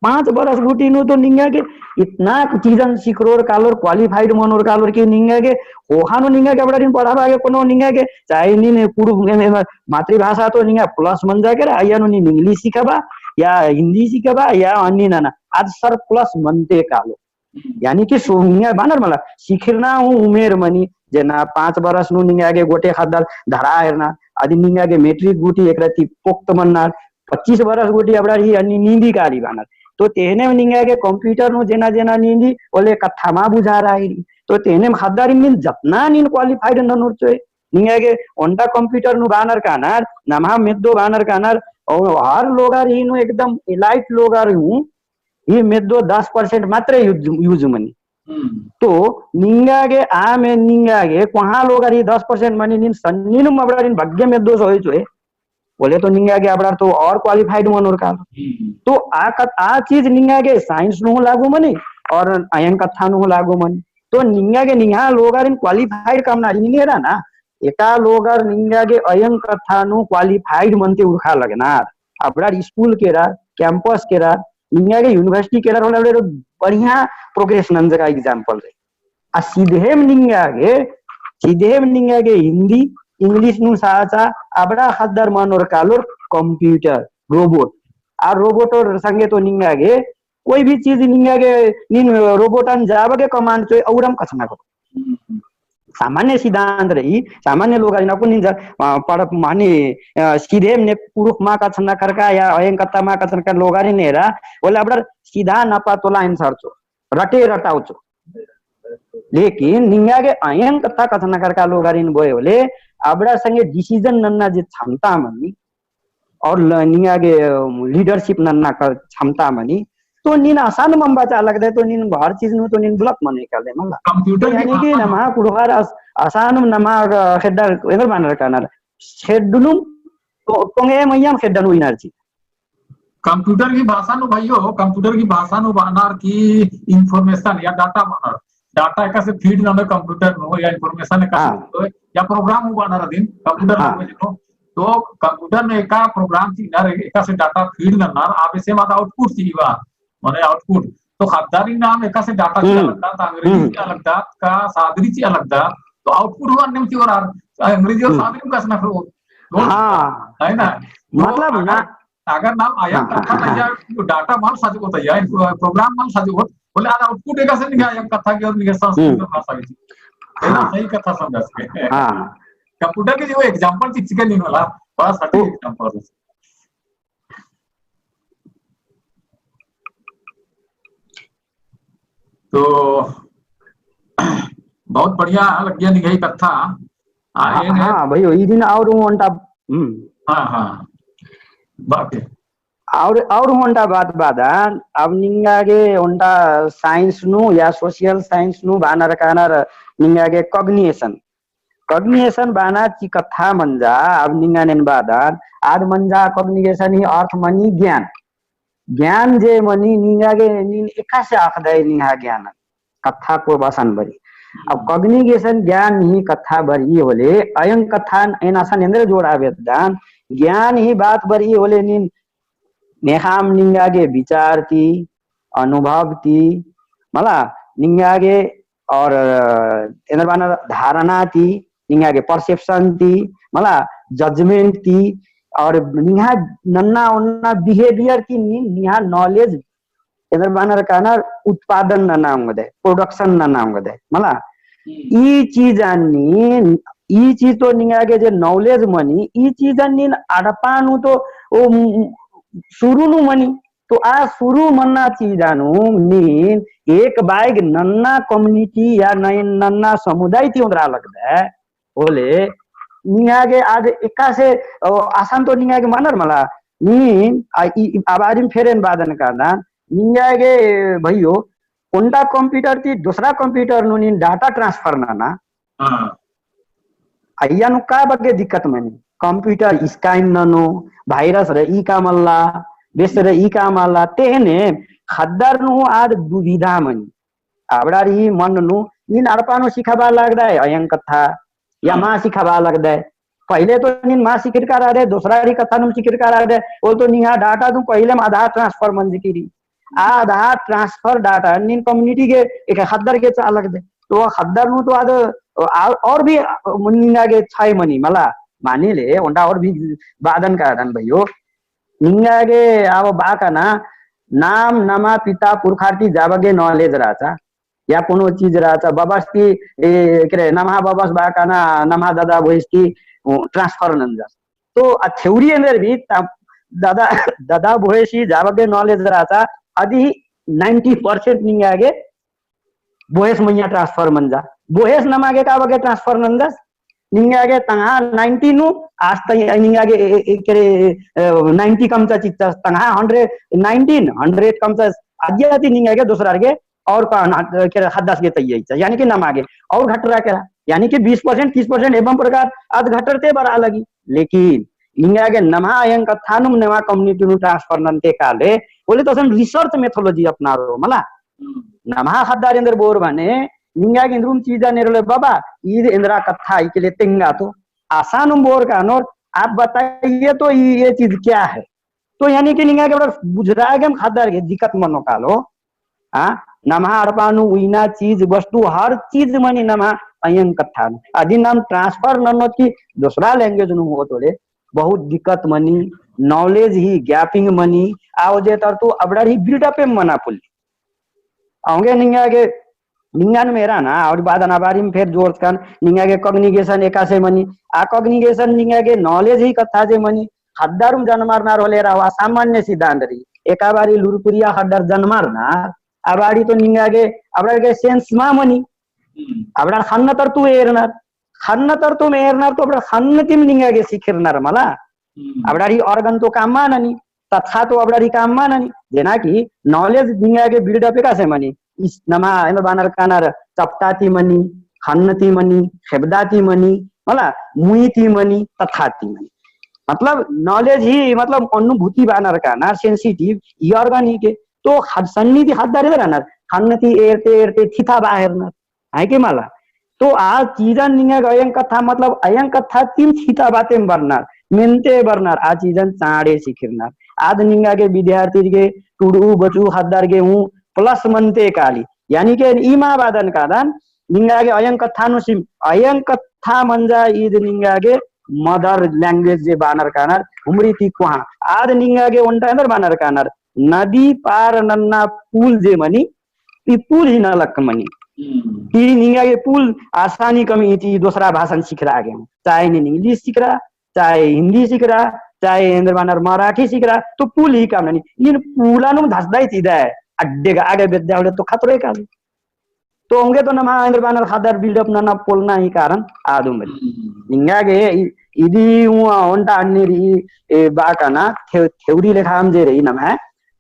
पाँच बरस गूटी नू तो निंगा गे इतना चीजन सिखरोर कालोर, qualified मनोर कालोर कि निंगा गे ओखा नू निंगा गे अबड़ारिन पढ़ाबआ गे कोनो निंगा गे चाहे नीन कुँड़ुख़ मातृभाषा तो निंगा plus मंजा केरा, अइय्या नू नीन English सिखबआ या हिंदी सिखबआ या अन्नी नना, आद surplus मनते कालो। यानी कि सो निंगा बानर मला सिखरना हूँ उमेर मनी, जेना पाँच बरस नू निंगा गे गोटे ख़द्दर धरआ हेलरना, अदि निंगा गे matric गूटी एकरा ती पोक्त मन्नर, पच्चीस बरस गूटी अबड़ार ही अन्नी नींदी काली बानर। तो तेहने निंगा गे computer नू जेना जेना नींदी, होले कत्था मा बुझारआ हेली। तो तेहने ख़द्दारिन नीन जतना नीन qualified ननोर चोय, निंगा गे ओन्टा computer नू बानर कानर, नम्हा मेद्दो बानर कानर, और हर लोगर ही नू एकदम elite लोगर हूँ, ई मेद्दो दस percent मात्रे use, use मनी। हम्म। तो निंगा गे आमे निंगा गे कोहाँ लोगर ही दस percent मनी नीन सन्नी नू अबड़ारिन बग्गे मेद्दो सोए चोए। होले तो निंगा गे अबड़ार तो और qualified मनोर कालो। हम्म। तो आ कत-, आ चीज निंगा गे science नू लागू मनी और अयंग कत्था नू लागू मनी। तो निंगा गे निंगा लोगरिन qualified कमना रई निंगा ना। एका लोगर निंगा गे अयंग कत्था नू qualified मनते उरखा लगनर। अबड़ार school केरा, campus केरा, निंगा गे university केरा होले बढ़िया progress नंजका example रई। आ सीधेम निंगा गे, सीधेम निंगा गे हिंदी, English नू साचा, अबड़ा ख़द्दर मनोर कालोर computer, robot। आ robot और संगे तो निंगा गे कोई भी चीज निंगा गे नीन robot अन जाबा गे command चोय, औरम कछनखरो। सामान्य सिद्धांत रई, सामान्य लोगारिन अक्कुन निंजर, अ, पढ़ माने, अ, सीधे मने proof मा कछनखरका या अयंग कत्था मा कछनखरका लोगारिन एरा, होले अबड़र सीधा नपा तोला answer चो, रटे रटाव चो। लेकिन निंगा गे अयंग कत्था कछनखरका लोगारिन बोए होले, अबड़र संगे decision नन्ना जे क्षमता मनी, और ल-, निंगा गे, अ, leadership नन्ना का क्षमता मनी, तो नीन असानुम अम्बा चा लगदय, तो नीन हर चीज नू तो नीन block मनो काले मला। Computer तो यानी कि नम्है कुँड़ुख़र अस-, असानुम नम्है, अ, खेड्डा, एन्देर बअनर कानर, खेड्डनुम तो, तोंगे मइय्याँ खेड्डन उइनर ची। Computer की भाषा नू भइयो, computer की भाषा नू बअनर की information या data बअनर, data एकासे feed ननोय computer नू, या information एकासे हाँ। ननोय, या program हूँ बअनर अदिन, computer हाँ। Language नू। तो computer नू एका program चिअनर, एकासे data feed ननर, आबे से बाद output चिआ, माने output। तो ख़द्दारिन नाम एकासे data चिआ हम्म। लगदत, अंग्रेजी हम्म। चिआ लगदत, का सादरी चिआ लगदत, तो output हूँ अन्नेम चिओर, अंग्रेजी और हम्म। सादरी में कछनखरओ। तो हाँ। है ना? तो मतलब अगर ना, अगर नाम अयंग हाँ, कत्था हाँ, तइया, हाँ। Data मल सजोत तइया, program मल सजोत, होले आद output एकासे निंग्है अयंग कत्था की और निंग्है संस्कृति हम्म। और भाषा की। है ना? हाँ। सही कत्था समझा सके। हाँ। Computer के जो example चिच्चके नीन मला, बड़ा सटीक हाँ। Example है। तो बहुत बढ़िया लग्गिया निंग्है कत्था। आ, हाँ, एन हाँ, भइयो, ई दिन और ओन्टा, हम्म। हाँ, हाँ। बाकी। और, और ओन्टा बात बअदन, अब निंगा गे ओन्टा science नू या social science नू बअनर कानर निंगा गे cognition। Cognition बअना ची कत्था मंजा, अब निंगन एन बअदन, आद मंजा cognition ही अर्थ मनी ज्ञान। ज्ञान जे मनी निंगा गे नीन एकासे अख़दय निंग्है ज्ञान। कत्था को बसन बरी। अब cognition ज्ञान ही कत्था बरी होले, अयंग कत्थन एन असन एन्देर जोड़ा बेद्दन, ज्ञान ही बात बरी होले नीन नेख़ाम निंगा गे विचार ती, अनुभव ती, मला निंगा गे और, अ, एन्देर बअनर धारणा ती, निंगा गे perception ती, मला judgement ती, और निंग्है नन्ना ओन्ना behaviour ती नि-, निंग्है knowledge एन्देर बअनर कानर उत्पादन नना ओंगदय, production नना ओंगदय, मला। हम्म। ई चीजन नीन, ई चीज तो निंगा गे जे knowledge मनी, ई चीजन नीन अड़पा नू तो ओ, उम, शुरू नू मनी। तो आ शुरू मन्ना चीजा नू नीन एक बाइग नन्ना community या नन-, नन्ना समुदाय ती ओन्द्रा लगदय, होले निंगा गे आद एकासे, अ, असन तो निंगा गे मनर मला, नीन, आ, ई, ई, आ बारी में फेर एन बअदन कादन, निंगा गे भइयो, ओन्टा computer ती दोसरा computer नू नीन data transfer नना, हाँ। अइय्या नू का बग्गे दिक्कत मनी? Computer scan ननो, virus रई का मल्ला, बेस रई का मल्ला, तेहने ख़द्दर नू आद दुविधा मनी। अबड़ार ही मन नू नीन अड़पा नू सिखाबआ लगदय अयंग कत्था, या हाँ। मा सिखाबआ लगदय। पहिले तो नीन मा सिखरका रअदय, दोसरार ही कत्था नू सिखरका रअदय, होले तो निंग्है data तो पहिलेम आधार transfer मंजकी रई। आ आधार transfer data नीन community गे, एका ख़द्दर गे चिआ लगदय। तो ख़द्दर नू तो आद, आ, और भी निंगा गे छाय मनी, मला, मानी ले, ओन्टा और भी बअदन कादन भइयो। निंगा गे अब बआ काना, नाम नमा पिता पुरखार ती जा बग्गे knowledge रहचा, या कोनो चीज रहचा, बबस ती, ए, केरे, नम्है बबस बआ काना, नम्है दादा भोइस ती, उ, transfer नंजस। तो आ theory एन्देर भी, ता, दादा, दादा भोइस ही जा बग्गे knowledge रहचा, अदी ninety percent निंगा गे बोहेस मइय्याँ transfer मंजा। बोहेस नमा गे का बग्गे transfer नंजस? निंगा गे तंग्है ninety नू, आस तंग्है निंगा गे ए-, ए-, केरे, अ, ninety कमचा चिच्चस, तंग्है hundred, nineteen, hundred कमचा, अदिया ती निंगा गे दोसरार गे और का ना, केरे ख़द्दस गे तइया चिच्चस, यानी कि नमा गे और घटरा केरा, यानी कि बीस percent, तीस percent एवं प्रकार अद घटरते बरआ लगी। लेकिन निंगा गे नम्है अयंग कत्था नू नम्है community नू transfer नन्ते काले, होले तो असन research methodology अपनारओ, मला? नम्है ख़द्दार एन्देर बओर बने, निंगा गे इन्द्रिम चीजन एरोले बबा, ईद एन्द्रा कत्था इके लिए तेंगा तो। असानुम बओर कानोर, आप बताइए तो ये, ये चीज क्या है? तो यानी कि निंगा गे बड़ा बुझरा गेम ख़द्दर गे दिक्कत मनो कालो। हाँ, नम्है अड़पा नू उइना चीज वस्तु हर चीज मनी नम्है अयंग कत्था नू। अदिन नाम transfer ननोत की दोसरा language नू होओत होले, बहुत दिक्कत मनी, knowledge ही gapping मनी, आ वजह तर तो अबड़ार ही build up एम मना पोल्ली। औंगे निंगा गे निंगन मेरा ना, और बाद अना बारी में फेर जोर कन, निंगा गे cognition एकासे मनी, आ cognition निंगा गे knowledge ही कत्था जे मनी, ख़द्दारुम जनमारनर होले रहा, सामान्य सिद्धांत रई। एका बारी लुरपुरिया ख़द्दर जनमारनर, आ बारी तो निंगा गे, अबड़ा गे sense मा मनी। हम्म। अबड़ा ख़न्न तरतु एरनर, ख़न्न तरतु एरनर तो अबड़ा ख़न्न तिम निंगा गे सिखिरनर मला। हम्म। अबड़ा री organ तो काम मा ननी, तत्ख़ा तो अबड़ा री काम मा ननी। जेना कि knowledge निंगा गे build up एकासे मनी, इस नमा एन्देर बानर कानर चपटा ती मनी, ख़न्न ती मनी, ख़ेबदा ती मनी, मला मुई ती मनी, तत्ख़ा ती मनी। मतलब knowledge ही, मतलब अनुभूति बानर कानर, sensitive, ई organ ही के। तो ख़द्द-, सन्नी ती ख़द्दर एन्देर रअनर, ख़न्न ती एरते एरते थिथा बाहेरनर। है कि मला? तो आ चीजन निंगा गे अयंग कत्था, मतलब अयंग कत्था तिम थिथा बातेम बरनर, मेनते बरनर, आ चीजन चाँड़े सिखिरनर। आद निंगा गे विद्यार्थी गे, टुड़ू बचू ख़द्दर गे हूँ plus मनते काली। यानी कि ई मा बादन कादन, निंगा गे अयंग कत्था नू सिम, अयंग कत्था मंजा ईद निंगा गे mother language जे बानर कानर, हुमरी ती कोहाँ। आद निंगा गे ओन्टा एन्देर बानर कानर, नदी पार नन्ना पुल जे मनी, ई पुल ही नलख मनी। हम्म। ई निंगा गे पुल आसानी कम ईद दोसरा भाषान सिखरआ गे हूँ। चाहे नीन English सिखरआ, चाहे हिंदी सिखरआ, चाहे एन्देर बानर मराठी सिखरआ, तो पुल ही काम ननी। नीन पुलानुम धसदय चिदय, अड्डे गा आगे बेद्दा होले तो खतरो काली। तो औंगे तो नमा एन्देर बानर ख़द्दर build up नना पोलना ही कारण आद हूँ मनी। हम्म। निंगा गे इ-, इदी हूँ ओन्टा अन्ने रई, ए, बा काना, theo-, theory लेखा हम जे रई नमा,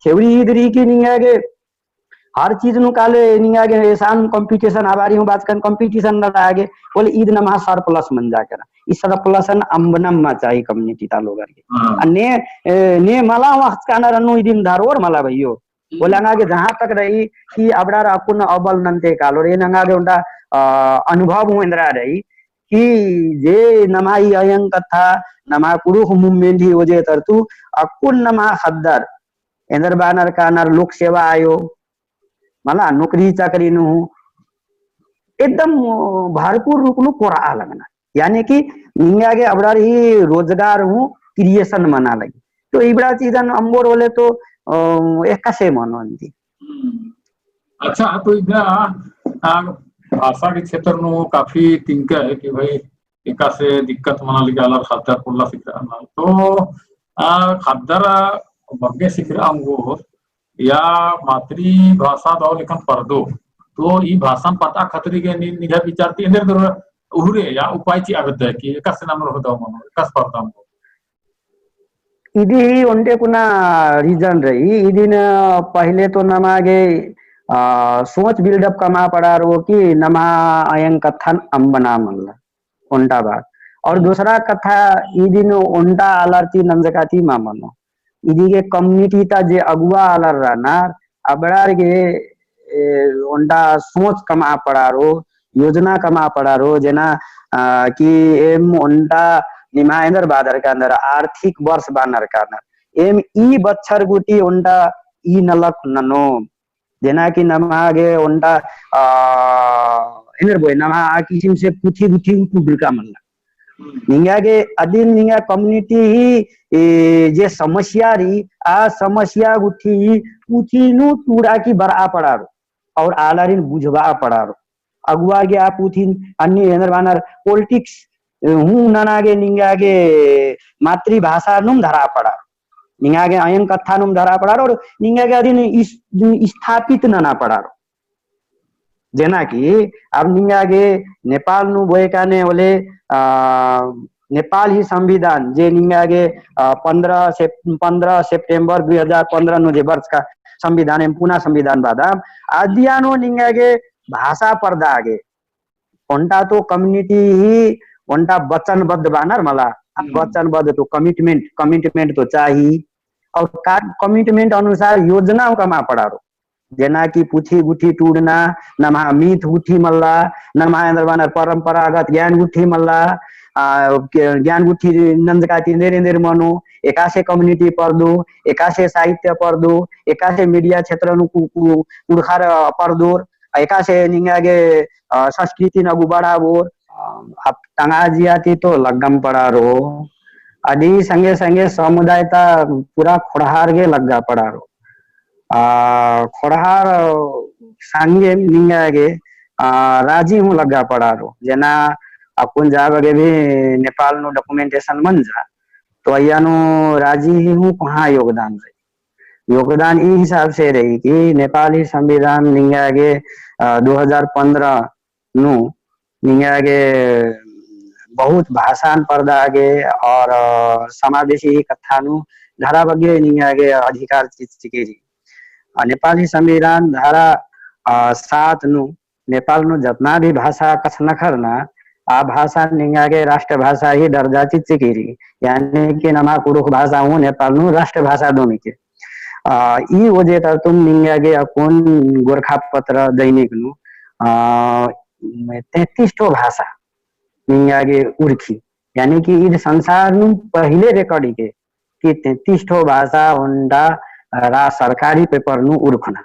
theory ईद रई कि निंगा गे हर चीज नू काले निंगा गे एसान competition, आ बारी हूँ बाचकन competition नना गे, बोले ईद नम्है surplus मंजा केरा। ई surplus अन अम्बनम मा चाही community ता लोगर गे। हाँ। अन्ने, ए, ने मला हूँ अख़चकानर अन्नु इदिन धरोर मला भइयो। हम्म। बोले एंगा गे जहाँ तक रई कि अबड़ार अक्कुन अबल नन्ते कालोर, एन एंगा गे ओन्टा, अ, अनुभव हूँ एन्दरा रई कि जे नम्है अयंग कत्था, नम्है कुँड़ुख़ movement ही ओजे तरतु, अक्कुन नम्है ख़द्दर, एन्देर बानर कानर लोक सेवा आयो, मला नौकरी चाकरी नू हूँ एकदम भरपूर रूप नू कोरआ लगनर। यानी कि निंगा गे अबड़ार ही रोजगार हूँ creation मना लगी। तो इबड़ा चीजन अम्बोर होले तो, अ, एकासे मनो अन्ती। हम्म। अच्छा, तो इदा, आ, भाषा के क्षेत्र नू काफी तिंका है कि भाई एकासे दिक्कत मना लगी आलर ख़द्दर पोल्ला सिखरआ ना। तो, आ, ख़द्दर बग्गे सिखरआ ओंगोर या मातृभाषा दव लेखन परदो। तो ई भाषान पता खतरी गे नि-, निंग्है विचार ती एन्देर दर उहुरे या उपाय चिआ बेद्दय कि एकासे नम रहो दव मनो, एकासे परदम। इदी ही ओन्टे कुना reason रई, इदिन पहिले तो नमा गे, आ, सोच build up कमआ पड़ारो कि नमा अयंग कत्थन अम्बना मल्ला। ओन्टा बात। और दूसरा कत्था, इदिन ओन्टा आलर ती नंजका ती मा मनो। इदी गे community ता जे अगुवा आलर रअनर, अबड़ार गे, ए, ओन्टा सोच कमआ पड़ारो, योजना कमआ पड़ारो, जेना, आ, कि एम ओन्टा निम्है एन्देर बादर कानर, आर्थिक वर्ष बानर कानर। एम ई बच्छर गूटी ओन्टा ई नलख ननो। जेना कि नम्है गे ओन्टा, आ, एन्देर बोय, नम्है आ किसिम से पुथी गुथी टूड़रका मल्ला। हम्म। निंगा गे अदिन निंगा community ही, ए, जे समस्या रई, आ समस्या गुट्ठी ही पुथी नू टूड़आ की बरआ पड़ारो, और आलारिन बुझबआ पड़ारो। अगुवा गे आ पुथिन अन्ने एन्देर बानर politics, ए, हूँ नना गे निंगा गे मातृभाषा नुम धरआ पड़ारो। निंगा गे अयंग कत्था नुम धरआ पड़ारो और निंगा गे अदिन इस-, स्थापित नना पड़ारो। जेना कि अब निंगा गे नेपाल नू बोए काने होले, आ, नेपाल ही संविधान जे निंगा गे, आ, पन्द्रह सेप-, पन्द्रह सेप्टेम्बर दुई हजार पन्द्रह नू जे बरचका संविधान एम पुना संविधान बादम, अदिया नू निंगा गे भाषा परदा गे ओन्टा तो community ही ओन्टा वचनबद्ध बानर मला। हम्म। वचनबद्ध तो commitment, commitment तो चाही। और का commitment अनुसार योजना कमआ पड़ारो। जेना कि पुथी गुट्ठी टूड़ना, नम्है मीत गुट्ठी मल्ला, नम्है एन्देर बानर परंपरागत ज्ञान गुट्ठी मल्ला, आ, के-, ज्ञान गुट्ठी नंजका ती एन्देर एन्देर मनो, एकासे community परदो, एकासे साहित्य परदो, एकासे media क्षेत्र नू कु-, कु-, कुँड़ुख़र परदोर, एकासे निंगा गे, अ, संस्कृतिन अगु बढ़ाबोर, अ, अब टंगा जिया ती तो लग्गम पड़ारो। अदी संगे संगे समुदाय ता पूरा ख़ोंड़हार गे लग्गा पड़ारो। आ, ख़ोंड़हार संगे निंगा गे अ, राजी हूँ लग्गा पड़ारो। जेना अक्कुन जा बग्गे भी नेपाल नू documentation मंजा, तो अइय्या नू राजी ही हूँ कोहाँ योगदान रई। योगदान ई हिसाब से रई कि नेपाली संविधान निंगा गे, अ, दो हजार पन्द्रह नू निंगा गे बहुत भाषान परदा गे और, अ, समावेशी कत्था नू धरा बग्गे निंगा गे अधिकार चिच्चकी रई। अ, नेपाली संविधान धारा, अ, सात नू नेपाल नू जतना भी भाषा कछनखरना, आ भाषा निंगा गे राष्ट्रभाषा ही दर्जा चिच्चकी रई। यानी कि नमा कुँड़ुख़ भाषा हूँ नेपाल नू राष्ट्रभाषा दोमी के। अ, ई वजह तरतुम निंगा गे अक्कुन गोरखापत्र दैनिक नू, अ, तैंतीस ठो भाषा निंगा गे उरखी। यानी कि ईद संसार नू पहिले record हिके कि तैंतीस ठो भाषा ओन्टा, अ, रा-, सरकारी paper नू उरखना।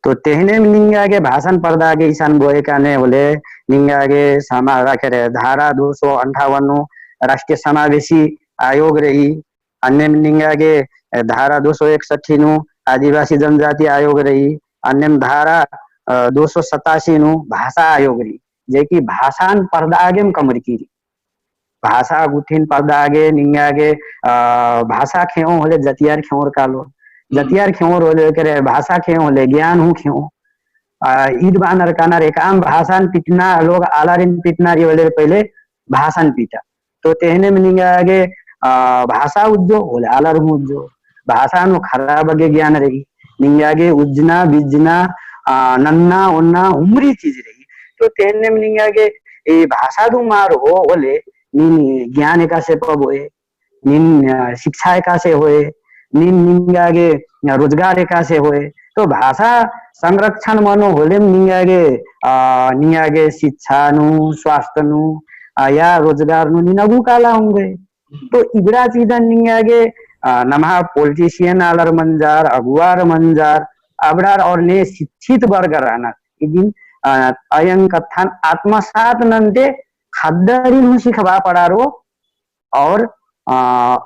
तो तेहनेम निंगा गे भाषान परदा गे इसन बोए काने होले निंगा गे समा-, राखे रहे, धारा दो सौ अंठावन नू राष्ट्रीय समावेशी आयोग रई, अन्नेम निंगा गे, अ, धारा दो सौ इकसठ नू आदिवासी जनजाति आयोग रई, अन्नेम धारा, अ, दो सौ सतासी नू भाषा आयोग रई, जे कि भाषान परदा गेम कमरकी रई। भाषा गुट्ठिन परदा गे निंगा गे, अ, भाषा खेओ होले जतियार खेओर कालो। हम्म। जतियार खेओर होले करे भाषा खेओ होले ज्ञान हूँ खेओ। अ, ईद बानर कानर एकअम भाषान पिटना लोग आलारिन पिटना रई होले पहिले भाषान पिटा। तो तेहनेम निंगा गे, अ, भाषा उज्जो होले आलर हूँ उज्जो। भाषा नू खरा बग्गे ज्ञान रई। निंगा गे उज्जना, बिज्जना, अ, नन्ना, ओन्ना, उमरी चीज रई। तो तेहनेम निंगा गे ए भाषा दू मार हो होले नीन ज्ञान एकासे पबोए, नीन, अ, शिक्षा एकासे होए, नीन निंगा गे, अ, रोजगार एकासे होए। तो भाषा संरक्षण मनो होलेम निंगा गे, अ, निंगा गे शिक्षा नू, स्वास्थ्य नू, अ, या रोजगार नू नीन अगु काला ओंगोय। तो इबड़ा चीजन निंगा गे, अ, नम्हा politician आलर मंजार, अगुवार मंजार, अबड़ार और ने शिक्षित वर्ग रअनर। इदिन, अ, अयंग कत्थन आत्मसात नन्ते खद्दरिन हूँ सिखबआ पड़ारो और, अ,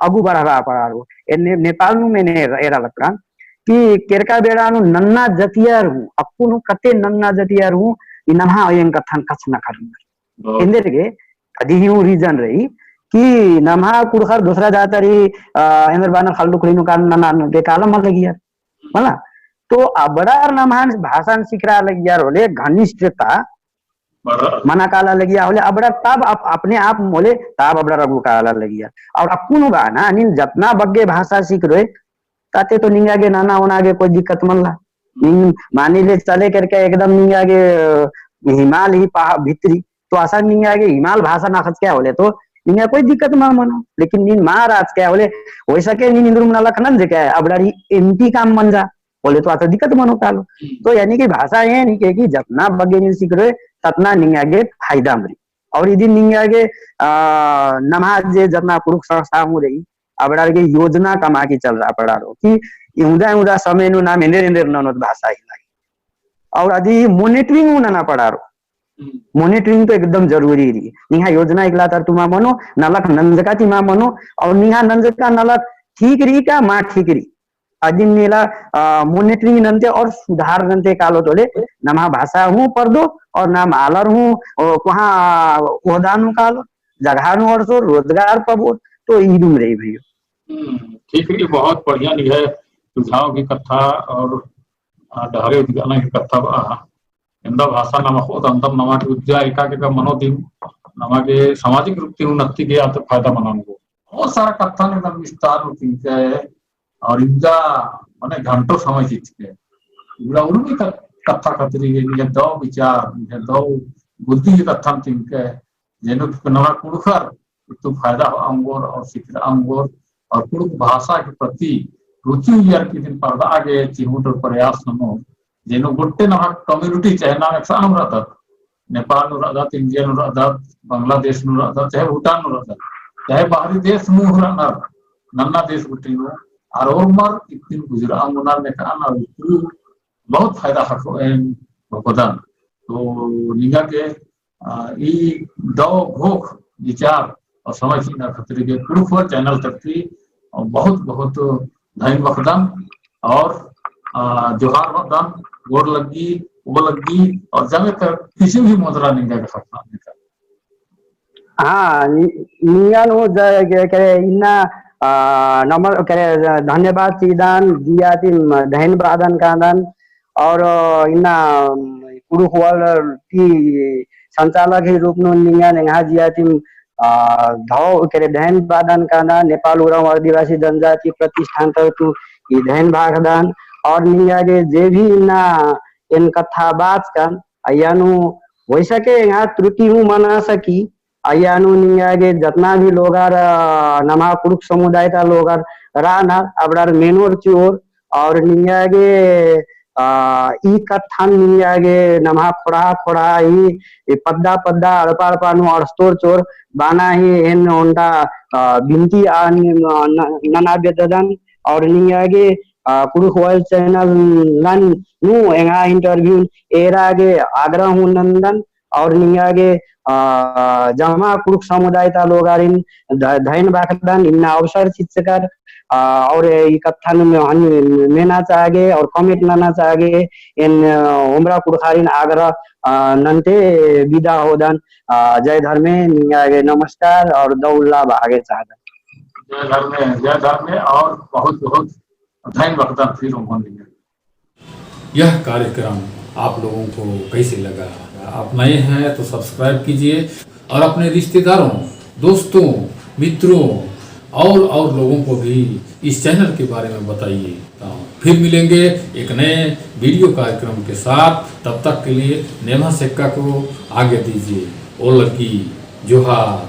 अगु बढ़बआ पड़ारो। एन्ने नेपाल नू मेने एरा लक्कन कि केरका बेड़ा नू नन्ना जतियार हूँ, अक्कुन हूँ कते नन्ना जतियार हूँ, ई नम्हा अयंग कत्थन कछनखरनर। बहुत। एन्देरगे अदी ही हूँ reason रई कि नम्हा कुँड़ुख़र दोसरा जातर ही, अ, एन्देर बानर खल्ल उखड़ी नू कान नना के कालम मल लगियर। मला? तो अबड़ार नम्हान भाषान सिखरआ लगियर होले घनिष्ठता बड़ा। मना काला लगिया होले अबड़ार तब अप-, अपने आप होले तब अबड़ार अगु काला लगिया। और अक्कुन बा ना, नीन जतना बग्गे भाषा सिखरोय, ताते तो निंगा गे नना ओना गे कोई दिक्कत मल्ला। नीन मानी ले चले केरका एकदम निंगा गे, अ, हिमाल ही पहा-, भितरी, तो असन निंगा गे हिमाल भाषा ना अख़चकय होले तो निंगा कोई दिक्कत मा मनो। लेकिन नीन मा रहचकय होले, होई सके नीन इन्द्रिम नलख नंजकय, अबड़ार ही एन्ती काम मंजा होले तो आता दिक्कत मनो कालो। हम्म। तो यानी कि भाषा एन हिके कि जतना बग्गे नीन सिखरोय, ततना निंगा गे फायदा मरी। और इदिन निंगा गे, अ, नम्हा जे जतना कुँड़ुख़ संस्था हूँ रई, अबड़ार गे योजना कमआ की चलरआ पड़ारो कि इवंदा इवंदा समय नू नाम एन्देर एन्देर ननोत भाषा ही लाई। और अदी monitoring हूँ नना पड़ारो। हम्म। Monitoring तो एकदम जरूरी रई। निंग्है योजना एकला तरती मा मनो, नलख नंजका ती मा मनो, और निंग्है नंजका नलख ठीक रई का मा ठीक रई। अदिन नेला, अ, monitoring नन्ते और सुधार नन्ते कालोत होले, नम्हा भाषा हूँ परदो और नाम आलर हूँ, अ, कोहाँ ओहदा नू कालोत, जगहा नू अंड़सोत, रोजगार पबोत, तो ईदिम रई भइयो। हम्म, ठीक रई, बहुत बढ़िया निंग्है सुझाव की कत्था और, अ, डहरे उजगाना की कत्था बा। एवंदा भाषा नमा अख़ोत अंतम नमा गे उज्जा एका एका मनो दिम, नमा गे सामाजिक रूप ती उन्नति गे आते फायदा मना ओंगो। बहुत सारा कत्था ने एकदम विस्तार नू तिंकय और इवंदा मने घंटों समय चिच्चकय। इवंदा उर्मी कत-, कत्था खतरी गे निंग्है दव विचार, निंग्है दव बुद्धि गे कत्थन तिंकय। जेनु नमा कुँड़ुख़र इत्तु फायदा होआ ओंगोर और सिखरआ ओंगोर और कुँड़ुख़ भाषा के प्रति रुचि उइयर की इदिन परदआ गे चिहुट और प्रयास ननोर। जेनु गोट्टे नम्है community चाहे नाम एकसनम रअदत, नेपाल नू रअदत, इंडिया नू रअदत, बांग्लादेश नू रअदत, चाहे भूटान नू रअदत, चाहे बाहरी देश नू रअनर, नन्ना देश गुट्ठी नू, आर ओर्मर इत्तिन गुजरआ ओंगनर नेकअन और इत्तु बहुत फायदा ख़क्खो एन बअदन। तो निंगा गे, अ, ई दव घोख विचार और समय चिअना खतरी गे कुँड़ुख़ channel तरती, अ, बहुत बहुत धइन बअदन और, अ, जोहार बअदन, गोड़ लग्गी, ओलग्गी और ज्यादातर किसी भी मोदरा निंगा के फरमान निंगा। हाँ, नि-, निंगा नू ज-, के, के, इन्ना, आ, नमन, के, धन्यवाद चिअदन, जिया ती म-, धइन बअदन कांदन, और, अ, इन्ना, म, कुँड़ुख़ World ती संचालक ही रूप नू निंगा एंग्है जिया ती म, आ, धौ, के, धइन बअदन कांदन, नेपाल उराँव आदिवासी जनजाति प्रतिष्ठान तरती ई धइन भाखदन, और निंगा गे जे भी इन्ना एन कत्था बाचकन, अइय्या नू होई सके एंग्है त्रुटि हूँ मना सकी, अइय्या नू निंगा गे जतना भी लोगर, अ, नम्है कुँड़ुख़ समुदाय ता लोगर रअनर, अबड़र मेनोर चिओर, और निंगा गे, अ, ई कत्थन निंगा गे नम्है ख़ोंड़हा ख़ोंड़हा ही, ई पद्दा पद्दा अड़पा अड़पा नू अंड़सतोर चिओर बअना ही एन ओन्टा, अ, बिनती आ नि-, न-, न-, नना बेद्ददन, और निंगा गे, अ, कुँड़ुख़ World channel लन नू एंग्है interview एरा गे आग्रह हूँ नन्दन, और निंगा गे, अ, जम्मा कुँड़ुख़ समुदाय ता लोगारिन ध-, धइन भाखदन इन्ना अवसर चिच्चकर, अ, और ई कत्थन हन मेना चाहगे और comment नना चाहगे, एन, अ, ओमरा कुँड़ुख़ारिन आग्रह, अ, नन्ते बिदा होदन, अ, जय धर्मे, निंगा गे नमस्कार और दव उल्ला बआ गे चाहदन। जय धर्मे, जय धर्मे और बहुत बहुत धइन भाखदन फिर ओंगोन निंगा। यह कार्यक्रम आप लोगों को कैसे लगा? आप नए हैं तो subscribe कीजिए और अपने रिश्तेदारों, दोस्तों, मित्रों और, और लोगों को भी इस channel के बारे में बताइए। तो फिर मिलेंगे एक नए video कार्यक्रम के साथ। तब तक के लिए नेम्हा सेक्का को आज्ञा दीजिए। ओलग्गी, जोहार।